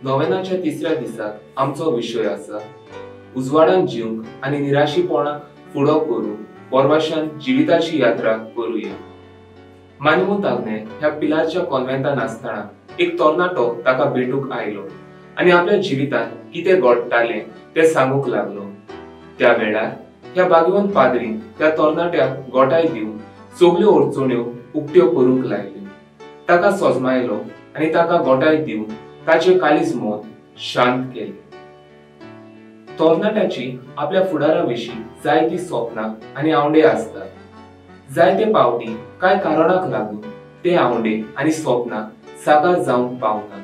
नोवेनाच्या तिसऱ्या दिसाक आमचो विशय आसा उजवाडान जिवंक आनी निराशीपणाक फुडो करून परवाशान जिविताची यात्रा करूया। मानिमूत आग्नेल ह्या पिलारच्या कॉन्व्हेंटान आसतना एक तरणाटो ताका भेटूंक आयलो आनी आपल्या जिवितांत कितें घडटालें तें सांगूंक लागलो। त्या वेळार ह्या भाग्यवंत पाद्रीन त्या तरणाट्याक गोटाय दिवन सगल्यो अडचण्यो उक्त्यो करूंक लायल्यो। ताका सोजमायलो आनी ताका गोटाय दिवन ताचे काळीज मन शांत केलें। तरणाट्याची आपल्या फुडारा विशीं जायतीं सपनां आनी आवंडे आसतात। जायते पावटी कांय कारणाक लागून ते आवंडे आनी सपनां साकार जावंक पावना।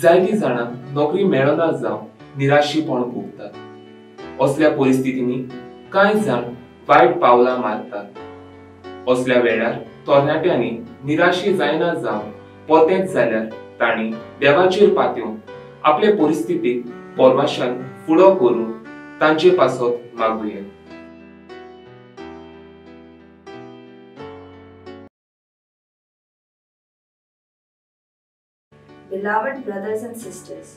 जायतीं जाणां नोकरी मेळना जावन निराशीपण भोगतात। असल्या परिस्थितींनी कांय जाण वायट पावलां मारतात। असल्या वेळार तरणाट्यांनी निराशी जायना जावन परतेंच जाल्यार तांणी देवाचेर पातयेवन आपले परिस्थितीक परवाशान फुडो करून तांचे पासत मागुया। Beloved brothers and sisters,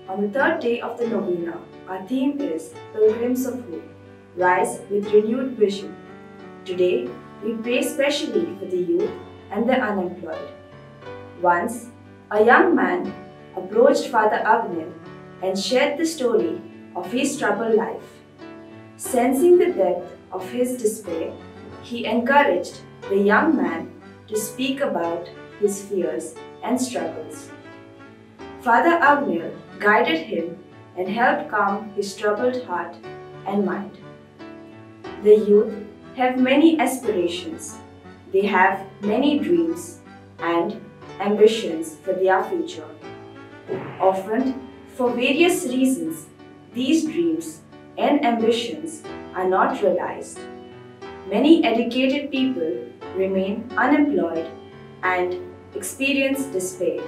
on the third day of the novena, our theme is Pilgrims of Hope, Rise with Renewed Vision. Today, we pray specially for the youth and the unemployed. Once, a young man approached Father Agnel and shared the story of his troubled life. Sensing the depth of his despair, he encouraged the young man to speak about his fears and struggles. Father Agnel guided him and helped calm his troubled heart and mind. The youth have many aspirations. They have many dreams and ambitions for their future. Often, for various reasons, these dreams and ambitions are not realized. Many educated people remain unemployed and experience despair.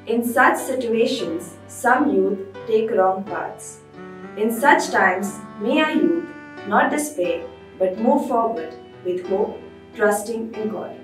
In such situations, some youth take wrong paths. In such times, may our youth not despair but move forward with hope, trusting in God.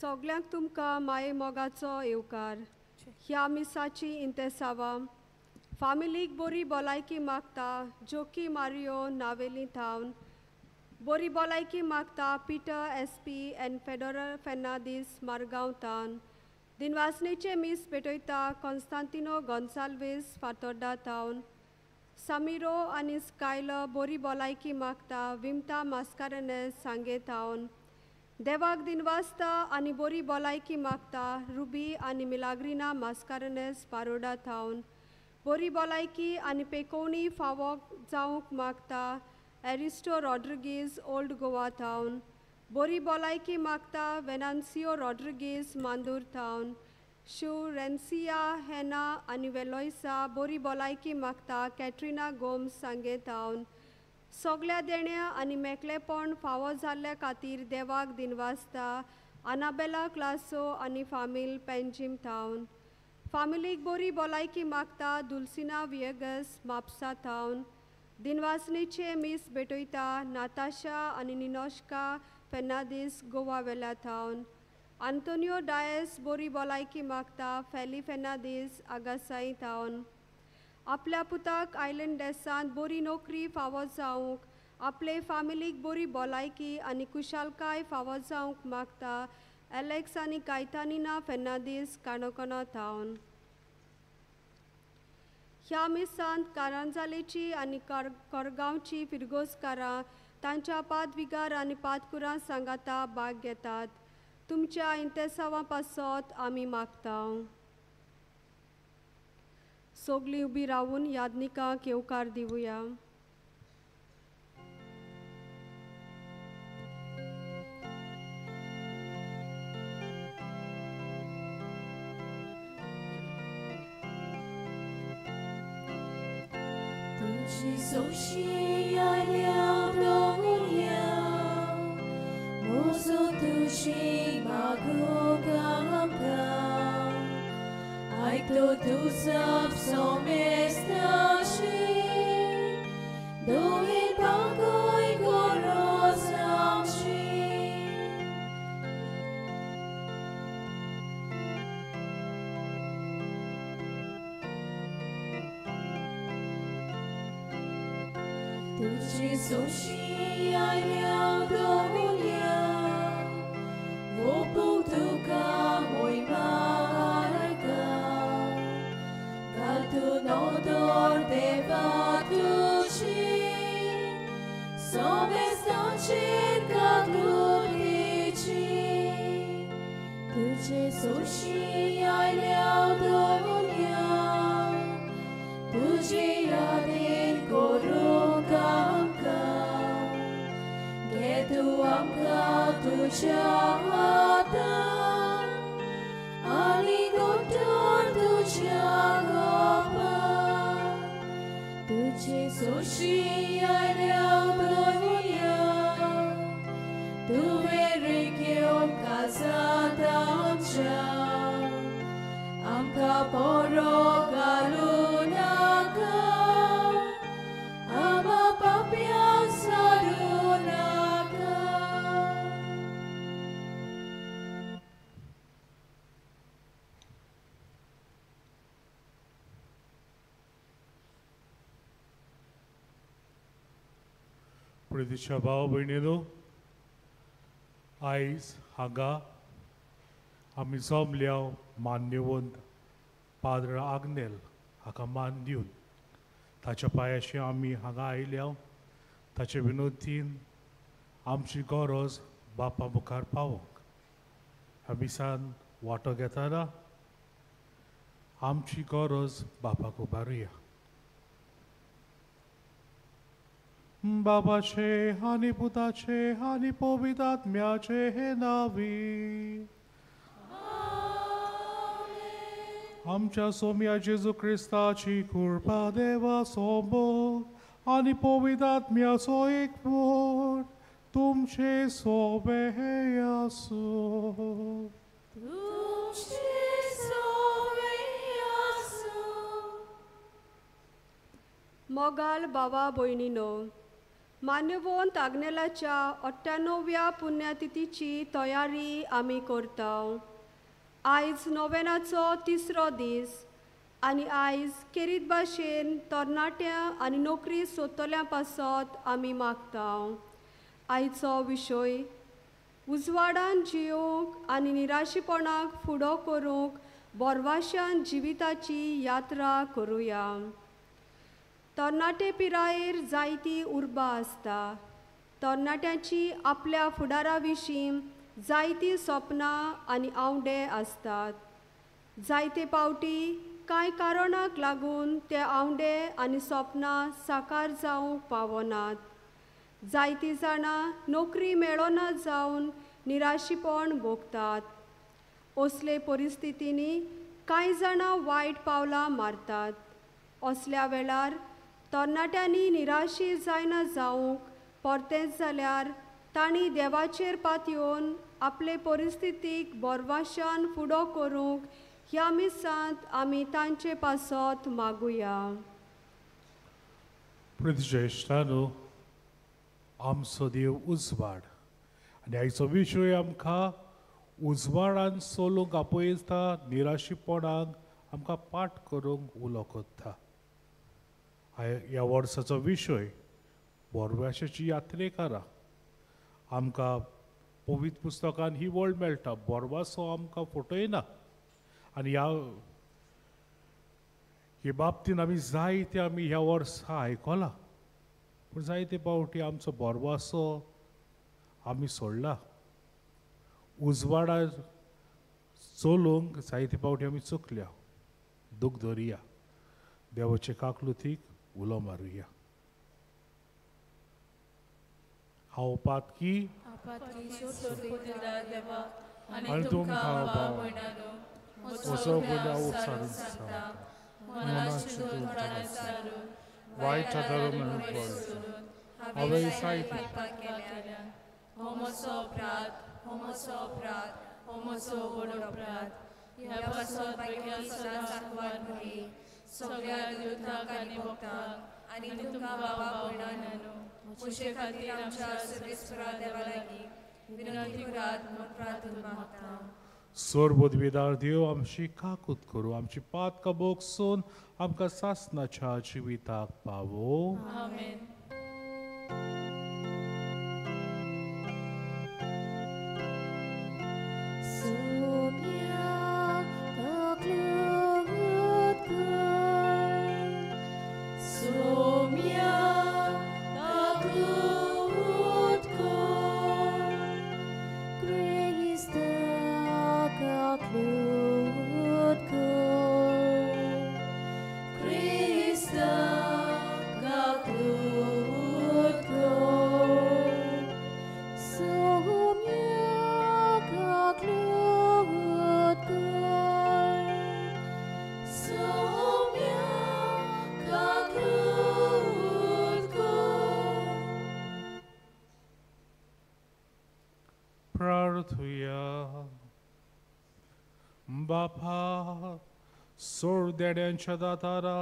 सगल्यांक तुमकां माये मोगाचो येवकार. ह्या मिसाची इंतेसावां फामिलीक बरी भलायकी मागता जोकी मारियो नावेली थावन, बरी भलायकी मागता Peter S P and Fedora Fernandes Margao थावन, दिनवासनेचें मीस पेटयता कॉन्स्तांतिनो गोन्साल्वीस फातोर्डा थावन, समिरो आनी स्कायलो बरी भलायकी मागता विमता मास्कारेनेस सांगे थावन, देवाक दिनवासता आनी बरी भलायकी मागता रुबी आनी मिलाग्रिना मास्कारेनेस पारोडा थावन, बरी भलायकी आनी पेकोवणी फावो जावंक मागता एरिस्टो रॉड्रिगीज ओल्ड गोवा थावन, बरी भलायकी मागता वेनान्सियो रॉड्रिगीज मांदूर थावन, शिव रेन्सिया हेना आनी वेलोयसा बरी भलायकी मागता कॅट्रिना गोम्स सांगे थावन. सगल्या देण्या आनी मेकळेपण फावो जाल्ल्या खातीर देवाक दिनवासता अनाबेला क्लासो आनी फामील पेंजीम थावन. फामिलीक बरी भलायकी मागता दुलसिना वियगस म्हापसा थावन, दिनवासनेचें मीस भेटयता नाताशा आनी निनोश्का फेर्नादीस गोवा वेल्या थावन, आंतोनियो डायस बरी भलायकी मागता फेली फेर्नादीस आगासाई थावन. आपल्या पुताक आयलंड देसांत बरी नोकरी फावो जावंक, आपले फामिलीक बरी भलायकी आनी कुशालकाय फावो जावंक मागता एलेक्स आनी कायतानिना फेर्नादीस काणकोणा थावन. ह्या मिसांत कारांजालेची आनी कोरगांवची फिरगोजकारां तांच्या पादविगार आनी पादकुरां सांगाता भाग घेतात. तुमच्या इंतेसांवां पासत आमी मागता. सगळीं उबी रावून यादनिकांक येवकार दिवया. तुझी सोशी आयल्या दोवरल्या, म्हजो तुजी मागूंक आमकां, आयकलो तुजो सोमेस्ताशी, दोळे बागय गरज आमची. तुझी सोशी आयल्या दोवरल्या, वोपूंक तुका मोयमा आयका, घाल तूं नदर देवा तुजी, सोमेस्तांचेर काकुळटेची. तुझे सोशी आयल्या दोवरल्या, तुजे यादीन करूंक आमकां, घे तूं आमकां तुज्या हातान आनी गोठोर तुज्या गोपान. तुजे सोशी आयल्या दोवरल्या, तुवें रिग्यो काजांत आमच्या, आमकां पोरो घालूं नाका, आमा पापयांक सारूं नाका. प्रितीच्या भाव भयणीनो, आयज हांगा आमी जमल्या मान्यवंत पाद्र आग्नेल हाका मान दिवन ताच्या पांयाशी आमी हांगा आयल्या. ताचे विनोदीन आमची गरज बापा मुखार पावोवंक ह्या मिसान वांटो घेतना आमची गरज बापाक उबारुया. बाबाचे आनी पुताचे आनी पवित्र आत्म्याचे हे नांवी आमच्या सोम्या जेजू क्रिस्ताची कृपा देवाचो मोग आनी पवित्र आत्म्याचो एकवट तुमचे सोबे आसूं. तुमचे सोबे आसूं. मोगाल भावा भयणीनो, मान्यवंत आग्नेलाच्या 98व्या पुण्यतिथीची तयारी आमी करता. आयज नोवेनाचो तिसरो दीस आनी आयज केरीत भाशेन तरणाट्यां आनी नोकरी सोदतल्यां पासत आमी मागता. आयचो विशय उजवाडान जियोंक आनी निराशेपणाक फुडो करूंक बोरवाशान जिविताची यात्रा करुया. तरणाटे पिरायेर जायती उर्बा आसता. तरणाट्यांची आपल्या फुडारा विशीं जायतीं सपनां आनी आंवडे आसतात. जायते पावटी कांय कारणाक लागून ते आंवडे आनी सपनां साकार जावंक पावनात. जायतीं जाणां नोकरी मेळना जावन निराशेपण भोगतात. असले परिस्थितींनी कांय जाणां वायट पावलां मारतात. असल्या वेळार तरणाट्यांनी निराशी जायना जावंक परतेंच जाल्यार तांणी देवाचेर पातयेवन आपले परिस्थितीक बोरवाशान फुडो करूंक ह्या मिसांत आमी तांचे पासत मागुया. प्रतिज्येश्ठानो, आमचो देव उजवाड आनी आयचो विशय आमकां उजवाडान चलूंक आपयता, निराशीपणाक आमकां पाठ करूंक उलो करता. ह्या वर्साचो विशय बोरवाशाची यात्रेकारां. आमकां पवित्र पुस्तकान ही वळ मेळटा, बोरवासो आमकां फटयना. आनी ह्या हे बाबतीन आमी जायते आमी ह्या वर्सा आयकलां, पूण जायते पावटी आमचो बोरवासो आमी सोडला. उजवाडा चलूंक जायते पावटी आमी चुकल्या. दूख धरुया, देवाचे काकलुतीक उलो मारुया. हांव पातकी आनी तुमकां वायट हांवें सगळ्या देवतांक आनी भक्तांक आनी तुमकां बाबा भयणांनो म्हजे खातीर आमच्या सर्वेस्परा देवा लागीं विनंती करात म्हूण प्रार्थना मागता. सर्वोद्विदार देव आमची काकूत करूं, आमची पातकां भोगसून आमकां सासणाच्या जिविताक पावो. आमेन. बापा सोड देण्यांच्या दातारा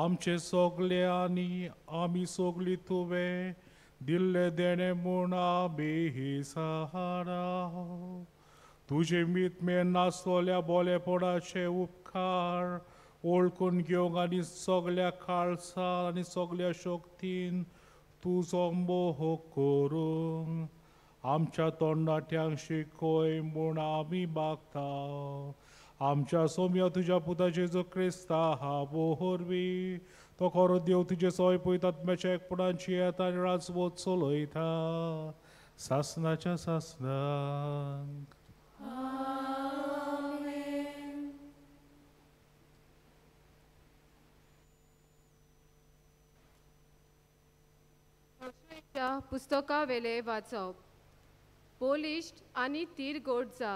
आमचे सगळे आनी आमी सगळी तुवें दिल्ले देणे म्हूण आमी सहारा. तुजे मितमेन नासतल्या बोलेपणाचे उपकार ओळखून घेवंक आनी सगळ्या काळसा आनी सगळ्या शक्तीन तुजो मोह करूंक आमच्या तोंडाट्यांक शिकय म्हूण आमी मागता. आमच्या सोम्या तुज्या पुता जेजू क्रिस्ता हा वरवीं तो खरो देव तुजे सोय पयतात एकपणाची येता आनी राजवत चलयता सासणाच्या सासणाक. पुस्तकावेले वाचप. बलिश्ट आनी तीर गोड जा,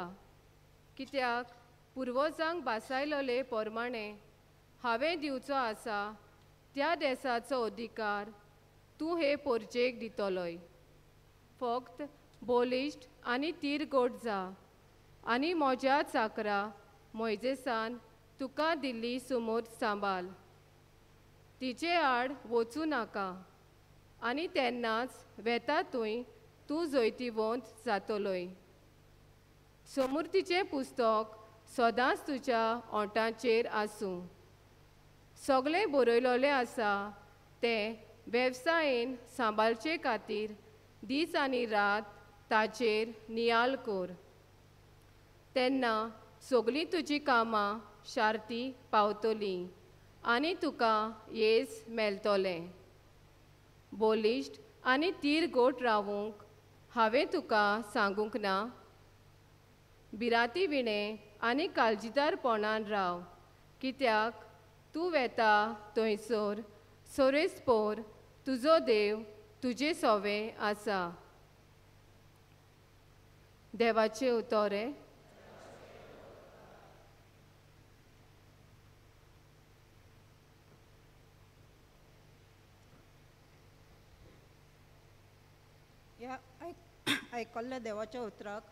कित्याक पुर्वजांक भासायलोले प्रमाणे हांवें दिवचो आसा त्या देसाचो अधिकार तूं हे पोरजेक दितलोय. फक्त बलिश्ट आनी तीर गोड जा आनी म्हज्या चाकरा मोयजेसान तुका दिल्ली सुमोर सांबाळ. तिचे आड वचूं नाका आनी तेन्नाच वेता थंय तूं जैतिवंत जातलोय. समूर्तीचें पुस्तक सदांच तुज्या ओंठांचेर आसूं. सगळें बरयलोलें आसा तें वेवसायेन सांबाळचे खातीर दीस आनी रात ताचेर नियाळ कर. तेन्ना सगळीं तुजीं कामां शार्ती पावतलीं आनी तुका येस मेळटलें. बलिश्ट आनी तीर गोट रावूंक हांवें तुका सांगूंक ना. भिरांती विणें आनी काळजीदारपणान राव, कित्याक तूं वेता थंयसर सोरेस्पोर तुजो देव तुजे सोवे आसा. देवाचें उतोरें. ह्या आयकल्ल्या देवाच्या उतराक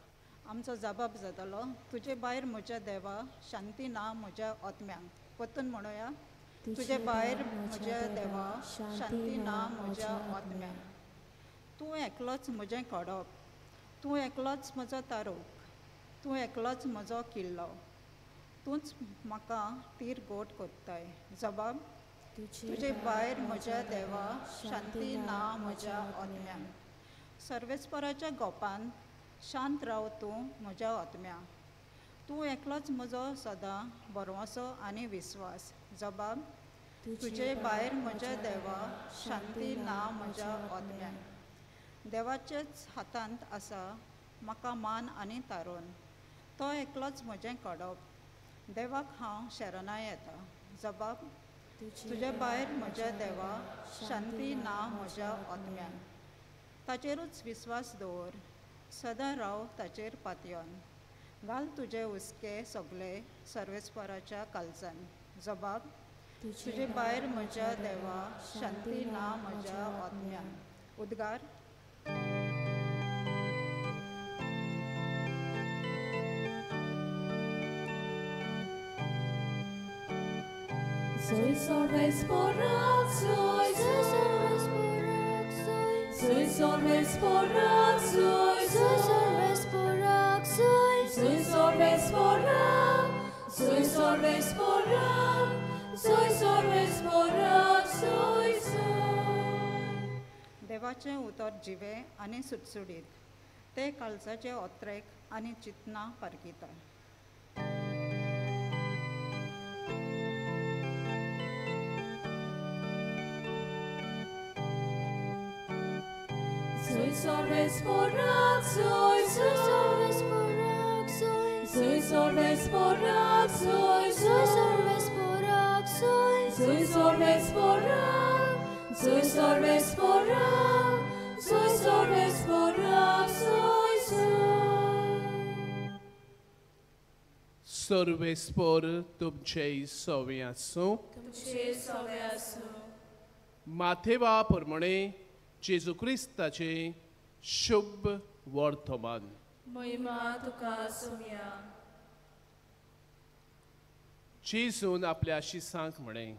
आमचो जबाब जातलो. तुजे भायर म्हज्या देवा शांती ना म्हज्या आत्म्यांक. परतून म्हणुया, तुजे भायर म्हज्या देवा शांती ना म्हज्या आत्म्यांक. तूं एकलोच म्हजें कडप, तूं एकलोच म्हजो तारोक, तूं एकलोच म्हजो किल्लो, तूंच म्हाका तीर गोट कोत्ताय. जबाब, तुजे भायर म्हज्या देवा शांती ना म्हज्या आत्म्यांक. सर्वेस्पराच्या गोपान शांत राव तूं म्हज्या आत्म्या. तूं एकलोच म्हजो सदां भरवंसो आनी विस्वास. जबाब, तुजे भायर म्हज्या देवा शांती ना म्हज्या आत्म्या. देवाच्याच हातांत आसा म्हाका मान आनी तारोन, तो एकलोच म्हजें कडप, देवाक हांव शरणां येता. जबाब, तुजे भायर म्हज्या देवा शांती ना म्हज्या आत्म्या. ताचेरूच विस्वास दवर, सदां राव ताचेर पातयन, घाल तुजे हुस्के सगळे सर्वेस्पराच्या कालजान. जबाब, तुजे भायर म्हज्या देवा शांती ना म्हज्या आत्म्या. उद्गार. Soy sorvesporak, soy sorvesporak, soy sorvesporak, soy sorvesporak, soy sorvesporak, soy sorvesporak, soy sorvesporak, soy soy. देवाचें उतर जिवे आनी सुटसुटीत, ते काळजाचे ओत्रेक आनी चिंतना पारखिता. Soy sorvesporak, soy sorvesporak, soy sorvesporak, soy sorvesporak, soy sorvesporak, soy sorvesporak, soy sorvesporak, soy soy. सर्वेस्पोर तुमचे सोवे आसूं. तुमचे सोवे आसूं. माथेवा प्रमाणे जेजू क्रिस्ताचे शुभ वर्तमान. महिमा तुका सुमया. जेजून आपल्या शिसांक म्हळें,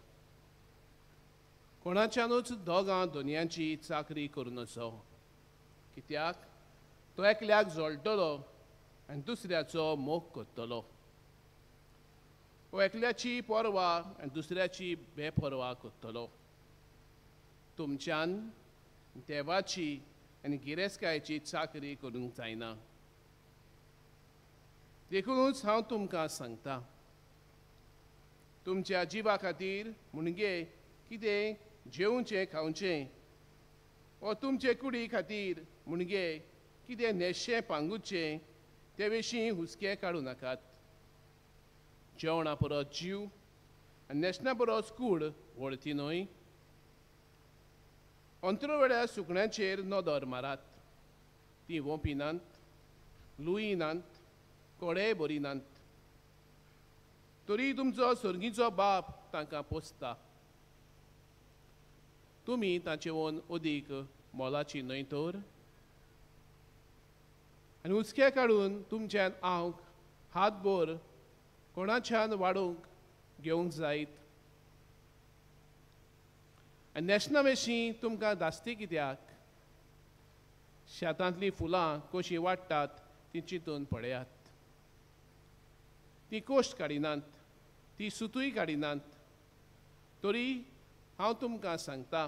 कोणाच्यानूच दोगां दोनयांची चाकरी करूं नजो, कित्याक तो एकल्याक जळटलो आनी दुसऱ्याचो मोग करतलो, वो एकल्याची पर्वा आनी दुसऱ्याची बेपर्वा करतलो. तुमच्यान देवाची आनी गिरेस्तकायेची चाकरी करूंक जायना. देखूनच हांव तुमकां सांगता, तुमच्या जिवा खातीर म्हणगे कितें जेवचें खावचें, वो तुमचे कुडी खातीर म्हणगे कितें न्हेसचें पांगुचें ते विशीं हुस्के काडूं नाकात. जेवणा परस जीव आनी न्हेसणा परस कूड वळती न्हय. अंतरवेळ्या सुकण्यांचेर नदर मारात, तीं वोंपिनात, लुयिनात, कोडेय भरिनात, तरी तुमचो सर्गीचो बाप तांकां पोसता. तुमी तांचे वोन अदीक मोलाची न्हय तर? आनी हुस्के काडून तुमच्यान आंवक हातभर कोणाच्यान वाडोवंक घेवंक जायत? आनी न्हेसणा विशीं तुमकां धास्ती कित्याक? शेतांतलीं फुलां कशीं वाडटात तीं चिंतून पळयात. तीं कोश्ट काडिनात, ती सुतूय काडिनात. तरी हांव तुमकां सांगता,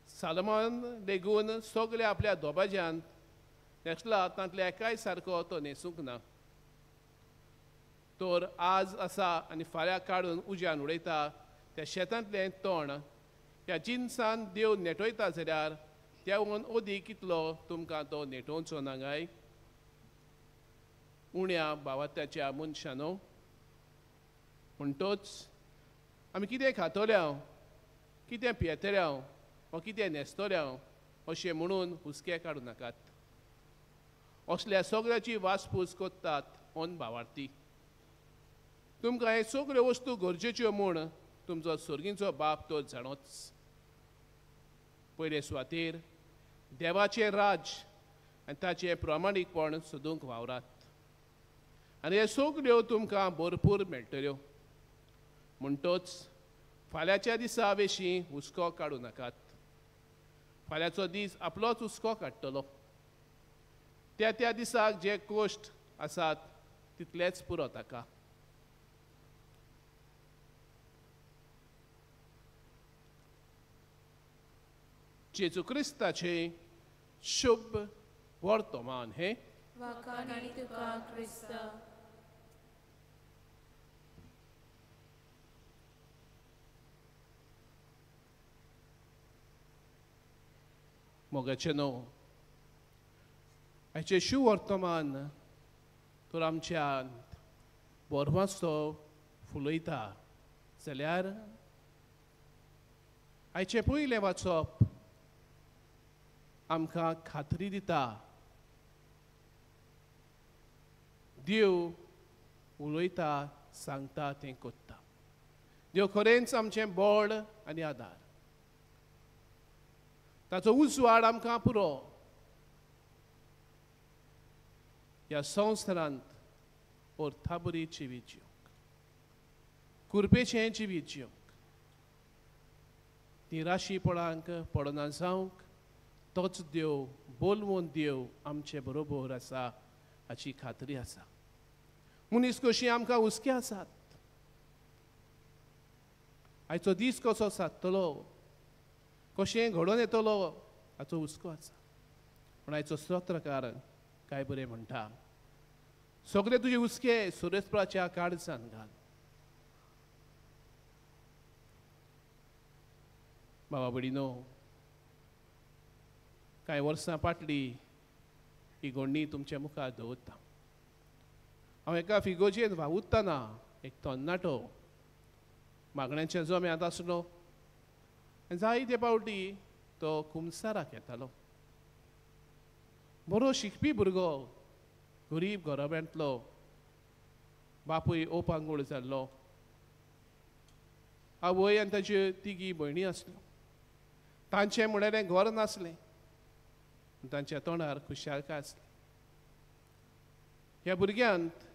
सालमान लेगून सगळ्या आपल्या दोबाज्यांत न्हेसला तांतल्या एकाय सारको तो न्हेसूंक ना. तर आज आसा आनी फाल्यां काडून उज्यान उडयता त्या शेतांतलें तण ह्या जिनसान देव नेटयता जाल्यार त्याहून अदीक कितलो तुमकां तो नेटोवचो ना काय? उण्या भावात्याच्या मनशानो, म्हणटोच आमी कितें खातले हांव, कितें पियेतले हांव वा कितें न्हेसतले हांव अशें म्हणून हुस्के काडूं नाकात. असल्या सगळ्याची वासपूस करतात अन भावार्थी. तुमकां हे सगळ्यो वस्तू गरजेच्यो म्हूण तुमचो सर्गींचो बाप तो जाणोच. पयले सुवातेर देवाचें राज्य आनी ताचें प्रामाणीकपण सोदूंक वावरात आनी हे सगळ्यो तुमकां भरपूर मेळटल्यो. म्हणटोच फाल्यांच्या दिसा विशीं हुस्को काडूं नाकात. फाल्यांचो दीस आपलोच हुस्को काडटलो. त्या त्या दिसाक जे कोश्ट आसात तितलेच पुरो ताका. जेजू क्रिस्ताचें शुभ वर्तमान हें. वाखाणी तुका क्रिस्ता. मोगाचें न्हू हाचें शुवर्तमान तर आमच्या बोरवाचो फुलयता जाल्यार आयचें पयलें वाचप आमकां खात्री दिता, देव उलयता, सांगता तें करता. देव खरेंच आमचें बळ आनी आदार. ताचो उजवाड आमकां पुरो. ह्या संवसारांत अर्थाबरी जिवीत जिवंक, कुरपेचें जिवीत जिवंक, निराशीपणांक पडना जावंक तोच देव, बोलवून देव आमचे बरोबर आसा हाची खात्री आसा. मनीस कशी आमकां हुस्के आसात, आयचो दीस कसो सादतलो, कशें घडोवन येतलो हाचो हुस्को आसा. पूण आयचो स्तोत्रकार काय बरें म्हणटा, सगळे तुजे हुस्के सुरेशपराच्या काळजान घाल. बाबा भयणीनो, कांय वर्सां फाटली ही घडणी तुमच्या मुखार दवरता. हांव एका फिगोजेन वावुरतना एक तरणाटो मागण्यांच्या जम्यांत आसलो आनी जायते पावटी तो कुमसाराक येतालो. बरो शिकपी भुरगो, गरीब घराब्यांतलो, बापूय ओपांगूळ जाल्लो, आवय आनी ताच्यो तिगी भयणी आसल्यो. तांचें म्हणल्यार घर नासलें, तांच्या तोंडार खुशालकाय आसली. ह्या भुरग्यांत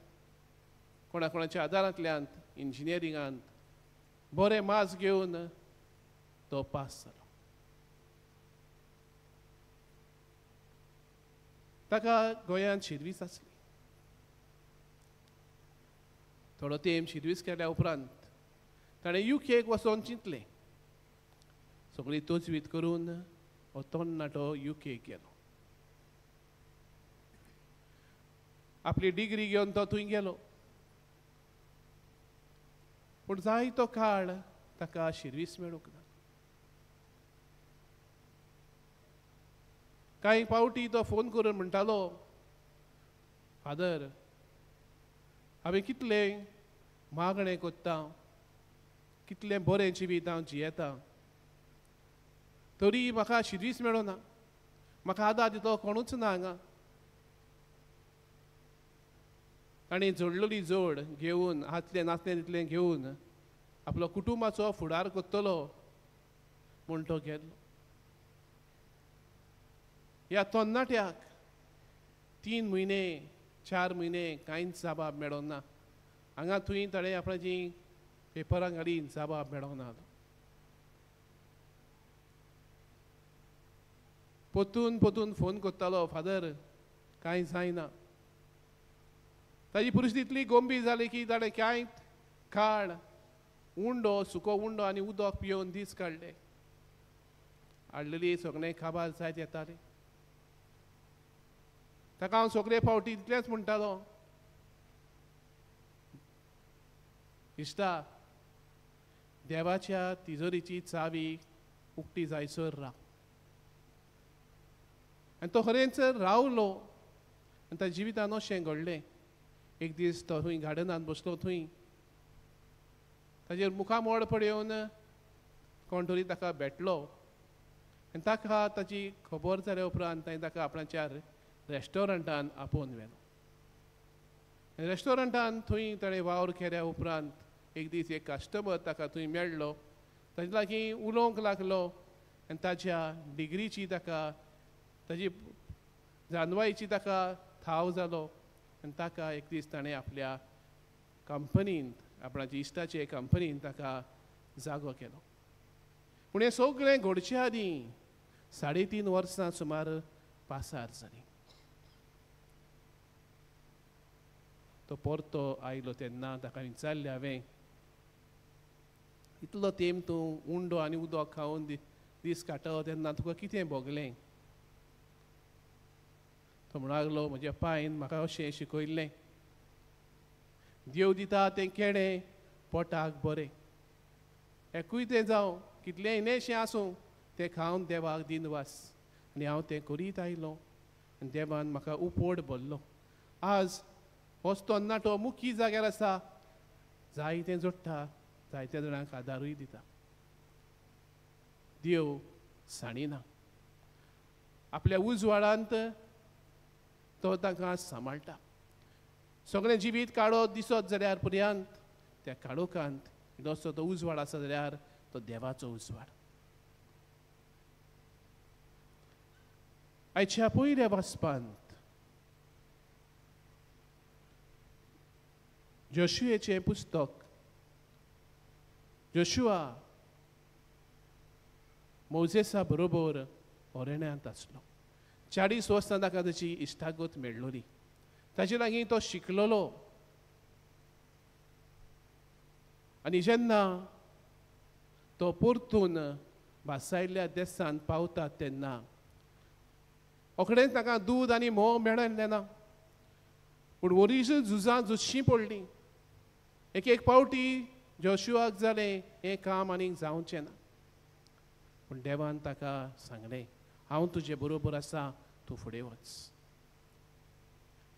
कोणा कोणाच्या आदारांतल्यान इंजिनियरिंगांत बरे मार्क्स घेवन तो पास जालो. ताका गोंयांत शिरवीस आसली. थोडो तेंप शिरवीस केल्या उपरांत ताणें युकेक वचोन चिंतलें. सगळी तजवीज करून हो तरणाटो युकेक गेलो. आपली डिग्री घेवन तो थंय गेलो. पूण जायतो काळ ताका शिरवीस मेळूंक ना. कांय पावटी तो फोन करून म्हणटालो, फादर, हांवें कितलें मागणें करता, कितलें बरें जिवीत हांव जियेता, तरी म्हाका शिरवीस मेळना, म्हाका आदार दितो कोणूच ना हांगा. ताणें जोडलेली जोड घेवन, हातलें नासलें तितलें घेवन आपलो कुटुंबाचो फुडार करतलो म्हूण तो गेलो. ह्या तरणाट्याक 3 म्हयने 4 म्हयने कांयच जबाब मेळोंक ना. हांगा थंय ताणें आपणाची पेपरां घाली, जबाब मेळोंक ना. पोतून पोतून फोन करतालो, फादर कांय जायना. ताजी परिस्थिती इतली गंभीर जाली की ताणें कांय काळ उंडो, सुको उंडो आनी उदक पियोवन दीस काडले. हाडलेली सगळें काबार जायत येतालें. ताका हांव सगळे फावटी इतलेंच म्हणटालो, इश्टा, देवाच्या तिजोरीची चावी उक्ती जायसर राव. आनी तो खरेंच रावलो आनी ताच्या जिवितान अशें घडलें. एक दीस तो थंय गार्डनांत बसलो, थंय ताजेर मुखामोड पळोवन कोण तरी ताका भेटलो आनी ताका ताची खबर जाल्या उपरांत ताणें ताका आपणाच्या रेस्टॉरंटान आपोवन व्हेलो. रेस्टॉरंटान थंय ताणें वावर केल्या उपरांत एक दीस एक कस्टमर ताका थंय मेळ्ळो, ताजे लागीं उलोवंक लागलो आनी ताच्या डिग्रीची ताका, ताजी जानवायेची ताका थाव जालो आनी ताका एक दीस ताणें आपल्या कंपनींत, आपणाच्या इश्टाचे कंपनींत ताका जागो केलो. पूण हें सगळें घडचे आदीं 3.5 वर्सां सुमार पासार जालीं. तो परतो आयलो तेन्ना ताका विचारलें हांवें, इतलो तेंप तूं उंडो आनी उदक खावन दीस काडटलो तेन्ना तुका कितें भोगलें? तो म्हणूंक लागलो, म्हज्या पायन म्हाका अशें शिकयल्लें, देव दिता तें केळें पोटाक बरें, एकूय तें जावं कितलेंय नेशें आसूं तें खावन देवाक दिनवास. आनी हांव तें करीत आयलो आनी देवान म्हाका उपोड भरलो. आज होच तरणाटो मुखी जाग्यार आसा, जायतें जोडटा, जायत्या जाणांक आदारूय दिता. देव सांडिना, आपल्या उजवाडांत तो तांकां सांबाळटा. सगळें जिवीत काळो दिसत जाल्यार पर्यंत त्या काळोखांत इल्लोसो तो उजवाड आसा जाल्यार तो देवाचो उजवाड. आयच्या पयल्या वाचपांत जोशुएचें पुस्तक, जोशुआ मोजेसा बरोबर अरण्यांत आसलो. 40 वर्सां ताका ताची इश्टागत मेळ्ळोली, ताचे लागीं तो शिकलोलो. आनी जेन्ना तो परतून भासायल्ल्या देसांत पावता तेन्ना ओकडेच ताका दूद आनी म्होंव मेळिल्लें ना, पूण वरीश झुजां झुजशीं पडलीं. एक एक पावटी जोशुआक जालें हें काम आनीक जावचें ना, पूण देवान ताका सांगलें, हांव तुजे बरोबर आसा, तूं फुडें वच.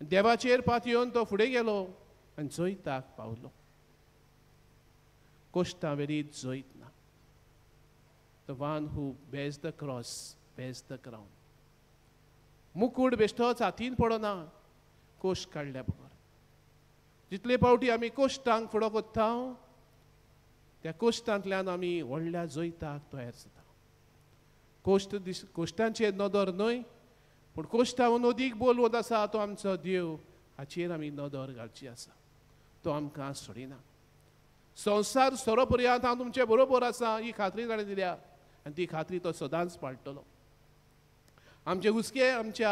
देवाचेर पातयेवन तो फुडें गेलो आनी जैताक पावलो. कोश्टां वेरीत जैत ना. The one who bears the cross bears the crown. मुकूट बेश्टोच हातीन पडना कोश काडल्या बगर. जितले पावटी आमी कोश्टांक फुडो कोत्ता त्या कोश्टांतल्यान आमी व्हडल्या जैताक तयार जाता. कोश्ट कोश्टांचेर नदर न्हय, पूण कोश्टावन अदीक बोलवत आसा तो आमचो देव, हाचेर आमी नदर घालची आसा. तो आमकां सोडिना. संवसार सोरो पर्यंत हांव तुमचे बरोबर आसा ही खात्री ताणें दिल्या आनी ती खात्री तो सदांच पाळटलो. आमचे हुस्के आमच्या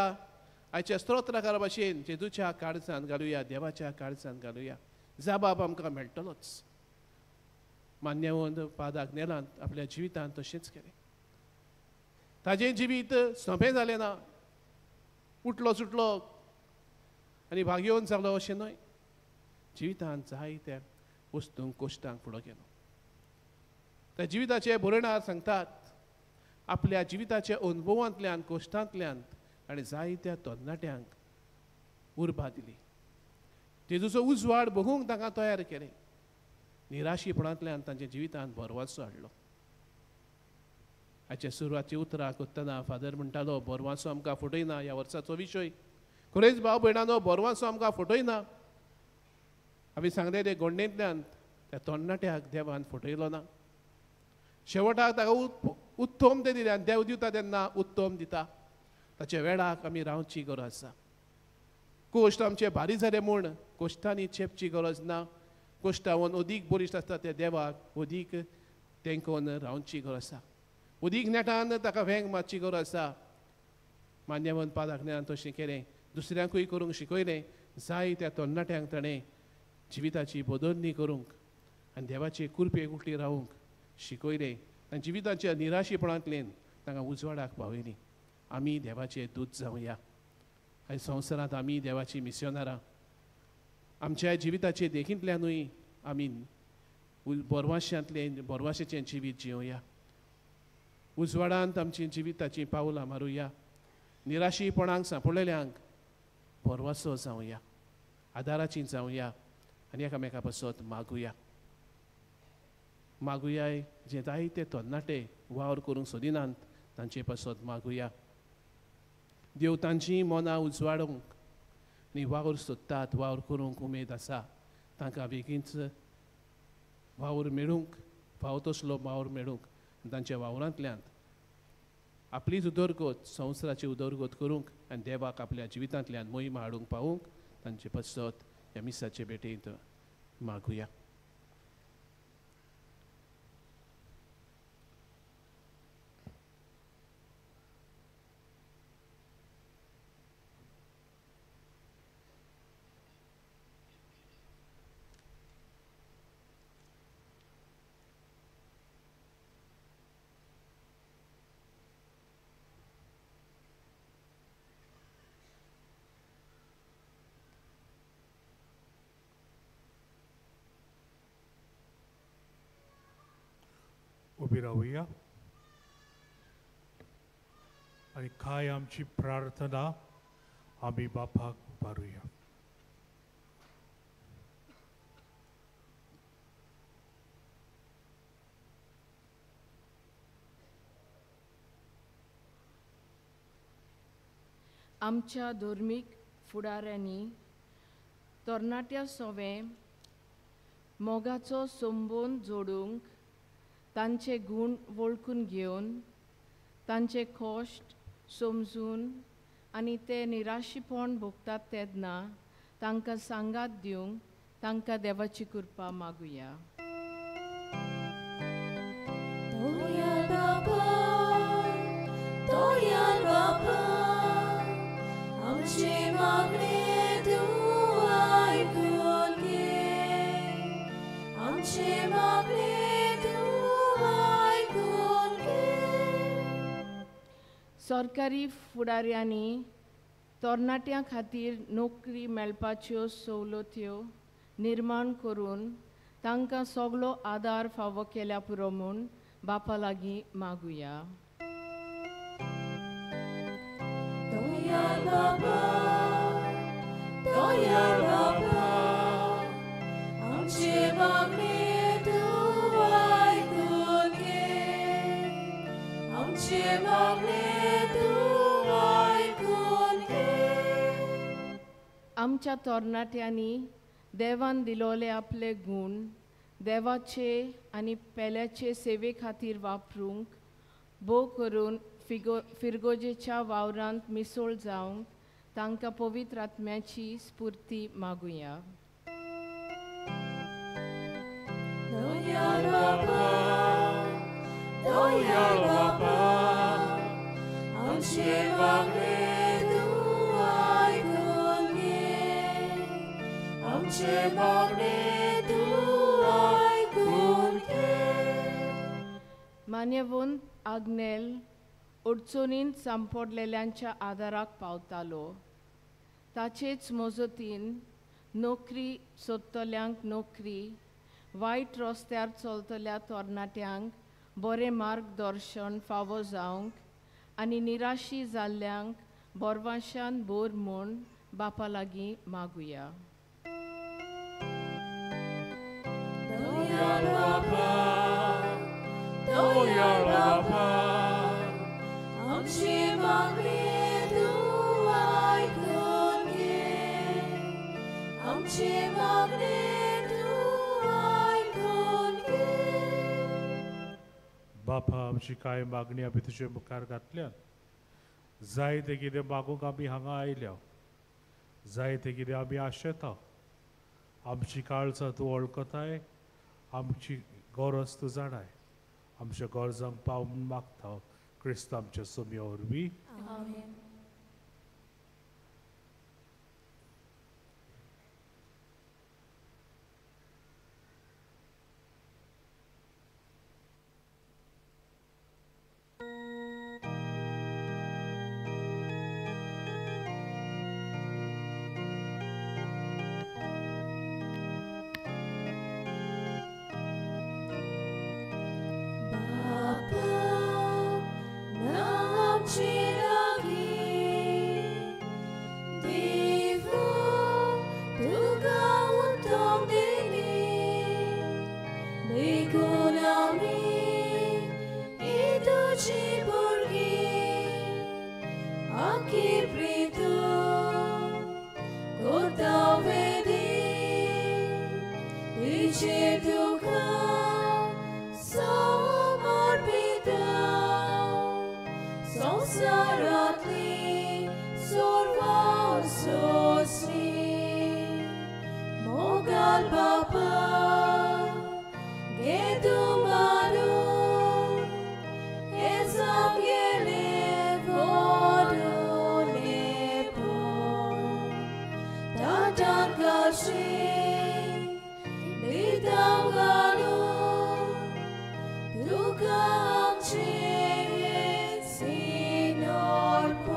आयच्या स्तोत्राकारा भाशेन जेजूच्या काळजान घालुया, देवाच्या काळजान घालुया, जाबाब आमकां मेळटलोच. मान्यवंत पादाक नेलांत आपल्या जिवितांत तशेंच केलें. ताजें जिवीत सोंपें जालें ना, उठलो सुटलो आनी भागयोवन जालो अशें न्हय. जिवितांत जायत्या वस्तूंक कोश्टांक फुडो गेलो. त्या जिविताचे बरोवणार सांगतात, आपल्या जिविताच्या अनुभवांतल्यान कोश्टांतल्यान आनी जायत्या तरणाट्यांक उर्बा दिली. जेजूचो उजवाड बघूंक तांकां तयार केलें. निराशीपणांतल्यान तांच्या जिवितांत भरवासो हाडलो. हाचे सुरवाती उतरां करतना फादर म्हणटालो, भरवासो आमकां फटयना. ह्या वर्साचो विशय खरेंच भाव भयणानो, भरवासो आमकां फटयना. आमी सांगले ते गोंडेंतल्यान त्या तरणाट्याक देवान फटयलो ना. शेवटाक ताका उत्तम तें दिलें आनी देव दिता तेन्ना उत्तम दिता. ताच्या वेळाक आमी रावची गरज आसा. कोश्ट आमचे भारी जाले म्हूण कोश्टांनी चेपची गरज ना. कोश्टावन अदीक बळिश्ट आसता त्या देवाक अदीक तेंकोन रावची गरज आसा. अदीक नेटान ताका वेंग मारची गरज आसा. मान्यवंत पादाकण्यान तशें केलें, दुसऱ्यांकूय करूंक शिकयलें. जाय त्या तरणाट्यांक ताणें जिविताची बदलणी करूंक आनी देवाचे कृपे गुटली रावूंक शिकयलें आनी जिविताच्या निराशेपणांतल्यान तांकां उजवाडाक पावयलीं. आमी देवाचे दूत जावया आनी संवसारांत आमी देवाची मिस्योनारां. आमच्या जिविताचे देखींतल्यानूय आमी बोरवाशांतलें बोरवाशेचें जिवीत जिवया. उजवाडांत आमची जिविताचीं पावलां मारुया. निराशीपणाक सांपडलेल्यांक बोरवासो जावया, आदाराची जावया आनी एकामेका पासत मागुया. मागुयाय जे जायते तरणाटे वावर करूंक सोदिनात तांचे पासत मागुया. देव तांची मनां उजवाडूंक आनी वावर सोदतात, वावर करूंक उमेद आसा, तांकां बेगीनच वावर मेळूंक, फावो तसलो वावर मेळूंक आनी तांच्या वावरांतल्यान आपलीच उदरगत, संवसाराची उदरगत करूंक आनी देवाक आपल्या जिवितांतल्यान मोहीम हाडूंक पावूंक तांचे पासत ह्या मिसाचे भेटेंत मागुया. उबी रावया आनी काय आमची प्रार्थना आमी बापाक उबारुया. आमच्या धर्मीक फुडाऱ्यांनी तरणाट्या सोवें मोगाचो संबंद जोडूंक, तांचे गूण वळखून घेवन, तांचे कश्ट समजून आनी ते निराशीपण भोगतात तेन्ना तांकां सांगात दिवंक तांकां देवाची कृपा मागुया. सरकारी फुडाऱ्यांनी तरणाट्यां खातीर नोकरी मेळपाच्यो सवलत्यो निर्माण करून तांकां सगळो आदार फावो केल्या पुरो म्हूण बापा लागीं मागुया. आमच्या तरणाट्यांनी देवान दिलोले आपले गूण देवाचे आनी पेल्याचे सेवे खातीर वापरूंक, भोव करून फिरगोजेच्या वावरांत मिसळ जावंक तांकां पवित्र आत्म्याची स्फूर्ती मागुया. मान्यवंत आग्नेल अडचणींत सांपडलेल्यांच्या आदाराक पावतालो. ताचेच मजतीन नोकरी सोदतल्यांक नोकरी, वायट रस्त्यार चलतल्या तरणाट्यांक बरें मार्गदर्शन फावो जावंक आनी निराशी जाल्ल्यांक बोरवाशान बोर म्हूण बापा लागीं मागुया. बापा, आमची कांय मागणी आमी तुजे मुखार घातल्यात. जाय तें कितें मागूंक आमी हांगा आयल्या, जाय तें कितें आमी आशेता. आमची काळजां तूं वळखताय, आमची गरज तूं जाणाय. आमच्या गरजांक पाव म्हूण मागता क्रिस्त आमच्या सोम्या वरवीं. आमेन. तुमचेर तुका समर्पिता संवसारांतली सर्वां सोंसली मोगाल बापा घे तूं मानून हें सामगेलें व्हडलेपण ताटांत घालशी लितांव घालून तुका आमचें हें सिनोरपण.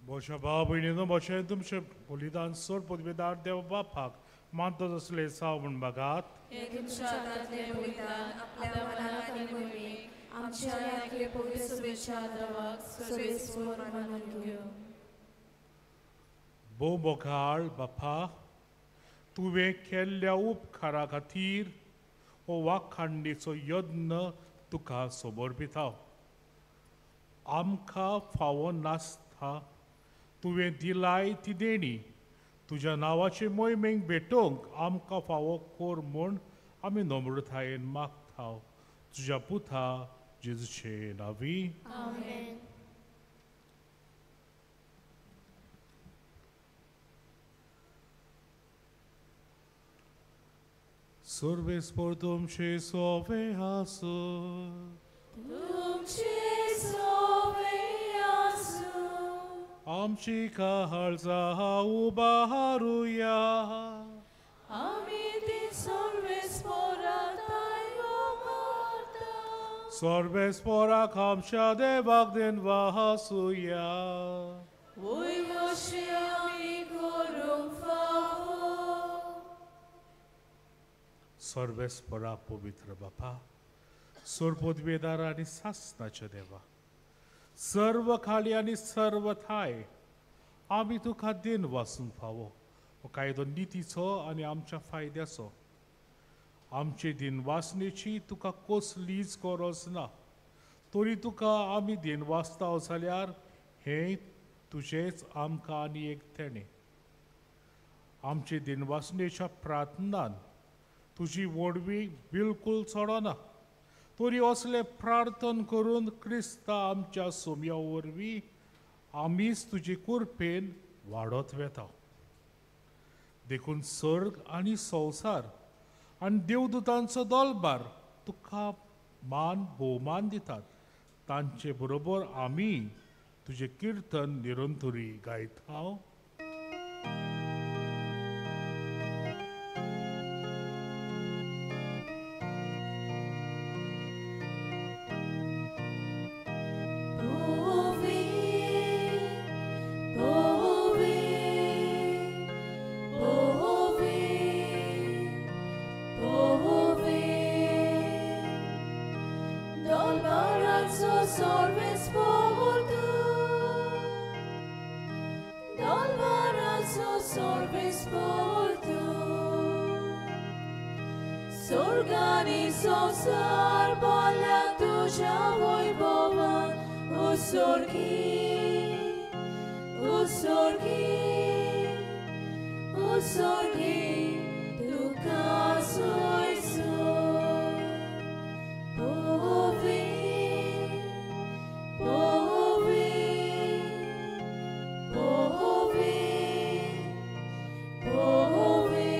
म्हज्या भाव भयणीनो म्हजें तुमचें बलिदान सोड पदवेदार देव बापाक मानता तसलें साव म्हूण मागात. हें तुमच्या हातांतलें बलिदान आपल्या मनाक आनी मोहिमेक आमच्या आनी आपले पवित्र शुभेच्छा देवाक सर्वेस्पर मानून घेवं. भोव मोगाळ बापा, तुवें केल्ल्या उपकारा खातीर हो वाखाणणेचो यत्न तुका समर्पिता. आमकां फावो नासता तुवें दिलाय ती देणी तुज्या नांवाचे मोहिमेक भेटोवंक आमकां फावो कोर म्हूण आमी नम्रतायेन मागता तुज्या पुता जेजूचे नांवी. आमेन. सर्वेस्पर तुमचे सोवे आसूं. तुमचे सोवे आसूं. आमची काळजां उबारुया. आमी ती सर्वेस्पराक उबारता. सर्वेस्पराक आमच्या देवाक देनवासुया. वयवशे आमी करूंक फावो. सर्वेस्परा पवित्र बापा, सरपदवेदार आनी सासनाच्या देवा, सर्व खाली आनी सर्व थाय आमी तुका देन वासूंक फावो हो कायदो नितीचो आनी आमच्या फायद्याचो. आमचे दिनवासनेची तुका कसलीच गरज ना, तरी तुका आमी दिनवासता जाल्यार हें तुजेंच आमकां आनी एक तेणें. आमचे दिनवासनेच्या प्रार्थनान तुजी व्हडवी बिलकूल चडना, तरी असलें प्रार्थन करून क्रिस्ता आमच्या सोम्या वरवीं आमीच तुजे कृपेन वाडत वेता. देखून सर्ग आनी संवसार आनी देवदूतांचो दलबार तुका मान भोवमान दितात. तांचे बरोबर आमी तुजें किर्तन निरंतरी गायता. संवसार बोल्ला तुज्या वैभवान उसोर्गी उसोर्गी उसोर्गी तुका सोयसो. पोवी पोवी पोवी पोवी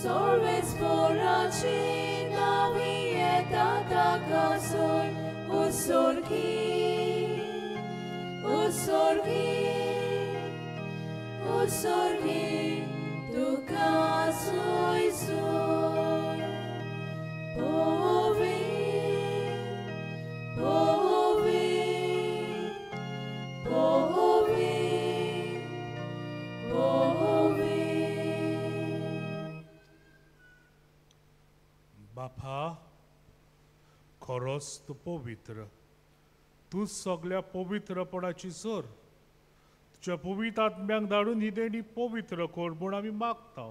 सर्वेस्पराची नांवी येता ताका सोय उसोर्गी उसोर्गी उसोर्गी तुका सोयसो. पोवी पोवी पोवी पोवी. बापा, खरोच तूं पवित्र, तूं सगल्या पवित्रपणाची सर. तुज्या पवित्र आत्म्यांक धाडून ही देणी पवित्र कर म्हूण आमी मागता.